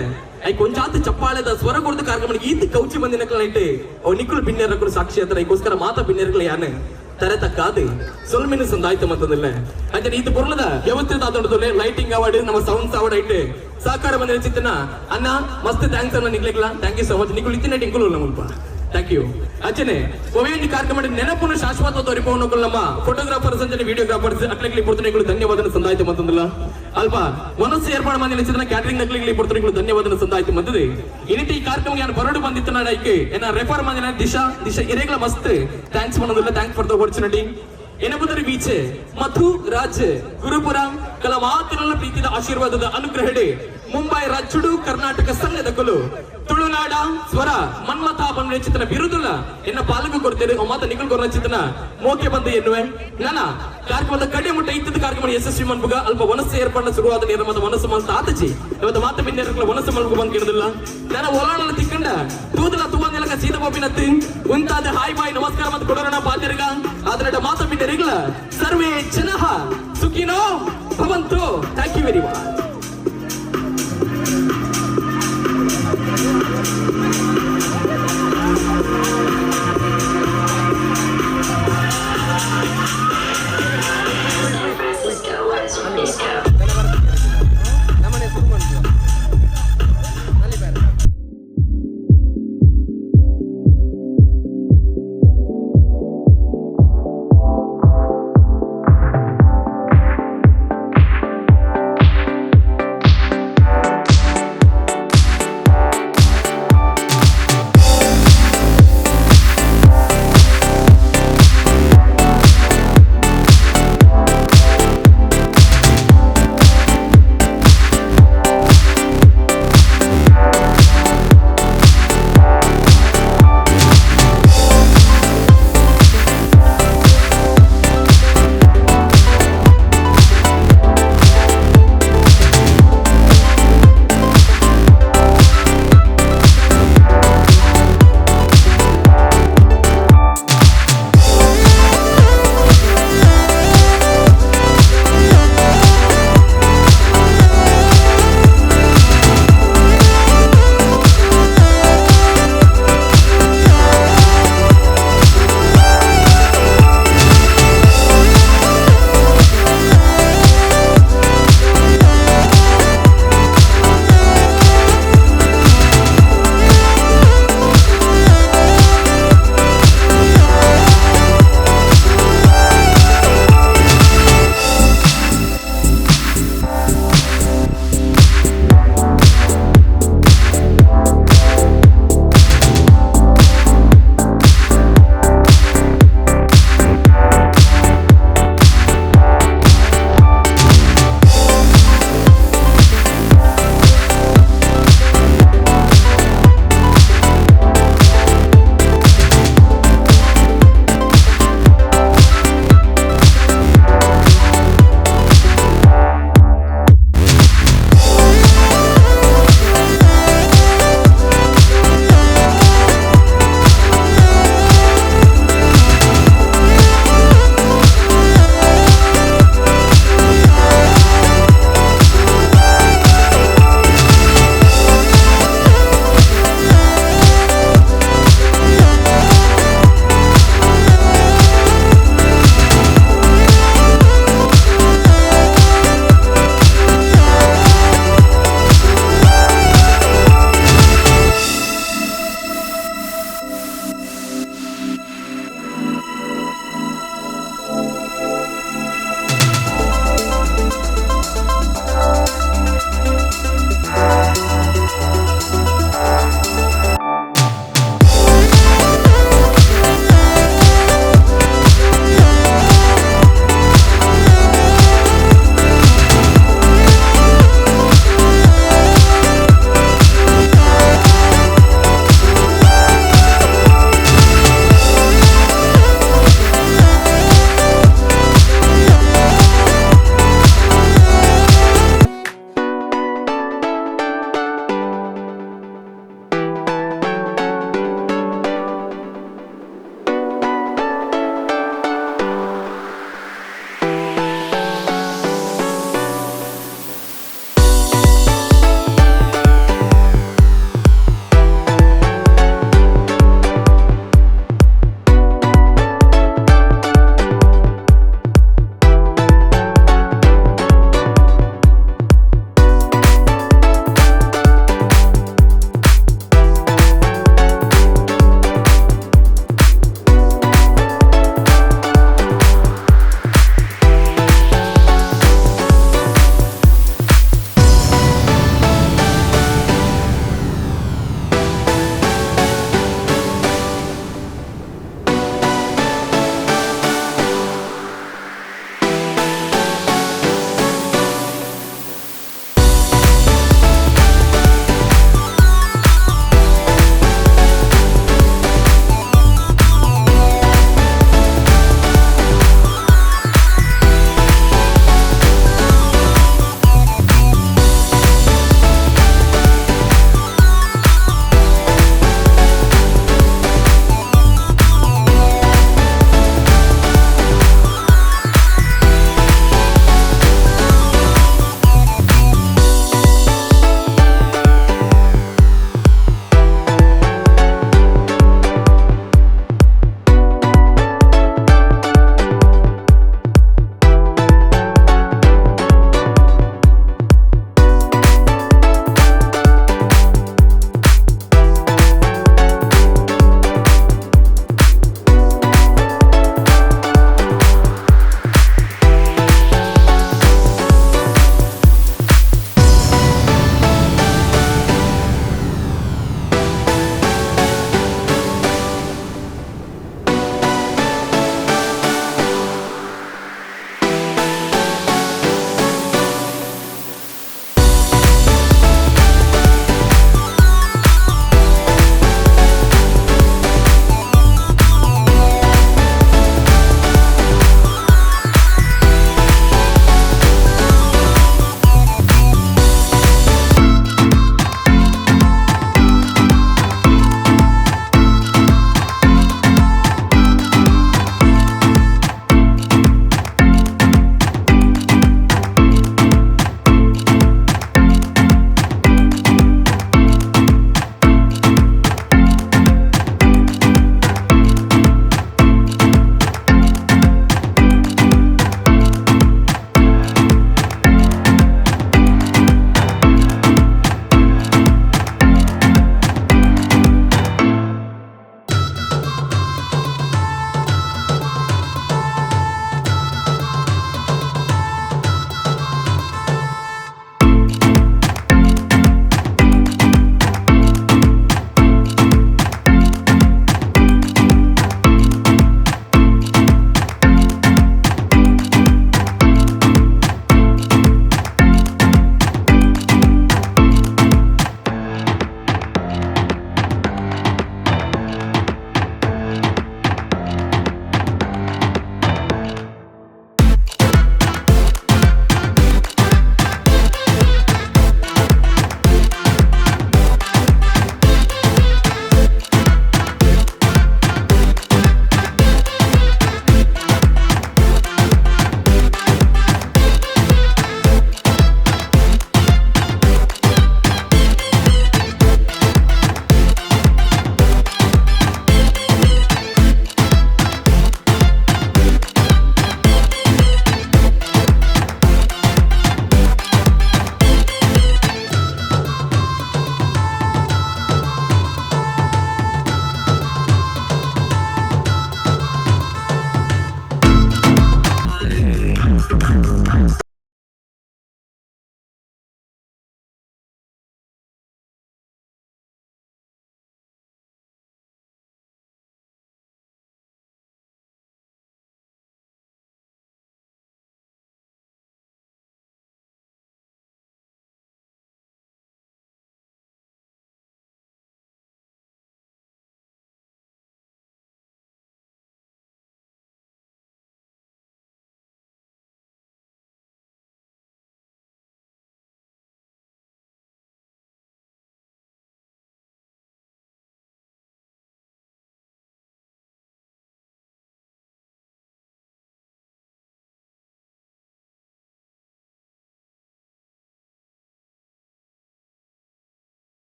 I ಕೊಂಚಾತ ಚಪ್ಪಾಳೆದ ಸ್ವರ ಕೊಡ್ದು ಕಾರ್ಯಕ್ರಮ ಈತ್ ಕೌಚಿ ಬಂದಿನ ಇಟ್ಟು ಅವು ನಿಕ್ಕುಲು ಬಿನ್ನೆರಕರು ಸಾಕ್ಷಿ ಹತ್ರ ಐಕೋಸ್ಕರ ಮಾತ ಬಿನ್ನೆರಕಲ ಯಾನೆ ತರೆ ತಕ್ಕಾದು ಸೊಲ್ಮಿನ ಸಂದಾಯ್ತು ಮತ್ತದಿಲ್ಲ ಅಂಚನೆ ಇದು ಪೊರ್ಲದ ವ್ಯವಸ್ಥೆ ತಾತೊಂಡದೊಲೆ ಲೈಟಿಂಗ್ ಅವಾರ್ಡ್ ನಮ್ಮ ಸೌಂಡ್ಸ್ ಅವಾರ್ಡ್ ಐಟೆ ಸಹಕಾರ ಬಂದಿನ ಚಿತ್ತನ ಅಣ್ಣ ಮಸ್ತ್ thanks ಅಣ್ಣ ನಿಗ್ಲೆಗ್ಲ thank you so much ನಿಕ್ಕುಲು ಇತ್ತಿನ ಟಿಂಕುಲು ಮುಲ್ಪ thank you ಅಂಚನೆ ಒವೆಯೊಂಜಿ ಕಾರ್ಯಕ್ರಮ ನೆನಪುನು ಶಾಶ್ವತ ತೋರಿಪೋನು ನಮ್ಮ ಫೋಟೋಗ್ರಾಫರ್ಸ್ ಅಂಚನೆ ವಿಡಿಯೋಗ್ರಾಫರ್ಸ್ ಅಕ್ಲೆಗ್ಲಿ ಪೊರ್ತುನಿಗಳು ಧನ್ಯವಾದ ಸಂದಾಯ್ತು ಮತ್ತೊಂದಿಲ್ಲ ಅಲ್ಪ ಮನಸ್ಸು ಏರ್ಪಾಡು ಮಂದಿನ ಚಿತ್ರನ ಕ್ಯಾಟರಿಂಗ್ ನಕ್ಲಿಗ್ಲಿ ಪೊರ್ತುನಿಗಳು ಧನ್ಯವಾದ ಸಂದಾಯ್ತು ಮಂದಿದೆ. ಇನ್ನಿತ ಈ ಕಾರ್ಯಕ್ರಮ ಯಾರು ಬರಡು ಬಂದಿತ್ತು ಐಕೆ ಏನ ರೆಫರ್ ಮಂದಿನ ದಿಶಾ ದಿಶಾ ಇರೇಗ್ಲ ಮಸ್ತ್ thanks ಮಾಡೋದಿಲ್ಲ. Thanks for the opportunity. ಎನಬುದರಿ ಬೀಚೆ ಮಧು ರಾಜ್ ಗುರುಪುರ ಕಲ ಮಾತಿನ ಪ್ರೀತಿದ ಆಶೀರ್ವಾದದ ಅನುಗ್ರಹಡೆ ಮುಂಬೈ ರಾಜ್ಯುಡು ಕರ್ನಾಟಕ ಸಂಘದ ಕುಲು ತುಳುನಾಡ ಸ್ವರ ಮನ್ಮಥ ಬಂದ ಚಿತ್ರನ ಬಿರುದುಲ ಎನ್ನ ಪಾಲಕು ಕೊಡ್ತೇನೆ. ಮಾತ ನಿಖಲ್ ಕೊರ್ನ ಚಿತ್ರನ ಮೋಕೆ ಬಂದು ಎನ್ನುವೆ. ನನ್ನ ಕಾರ್ಯಕ್ರಮದ ಕಡೆ ಮುಟ್ಟ ಇದ್ದದ ಕಾರ್ಯಕ್ರಮ ಯಶಸ್ವಿ ಮನ್ಪುಗ ಅಲ್ಪ ವನಸ್ಸು ಏರ್ಪಡ ಶುರುವಾದ ನೇರ ಮತ್ತು ಮನಸ್ಸು ಮನಸ್ಸು ಆತಚಿ ಇವತ್ತು ಮಾತ ಬಿನ್ನೆರಕಲ ವನಸ್ಸು ಮಲ್ಪು ಬಂದ್ ಕೇಳುದಿಲ್ಲ. ನನ್ನ ಒಲಾಣಲ ತಿಕ್ಕಂಡ ತೂದಲ ತುವಂದಿಲಕ ಸೀದ ಬೋಪಿನತ್ತು ಉಂತಾದ ಹಾಯ್ ಬಾಯ್ ನಮಸ್ಕಾರ ಮತ್ತು ಕೊಡೋಣ ಪಾತಿರ್ಗ ಅದರ ಮಾತ ಬಿನ್ನೆರಿಗ್ಲ ಸರ್ವೇ ಜನಃ ಸುಖಿನೋ ಭವಂತು. Thank you very much.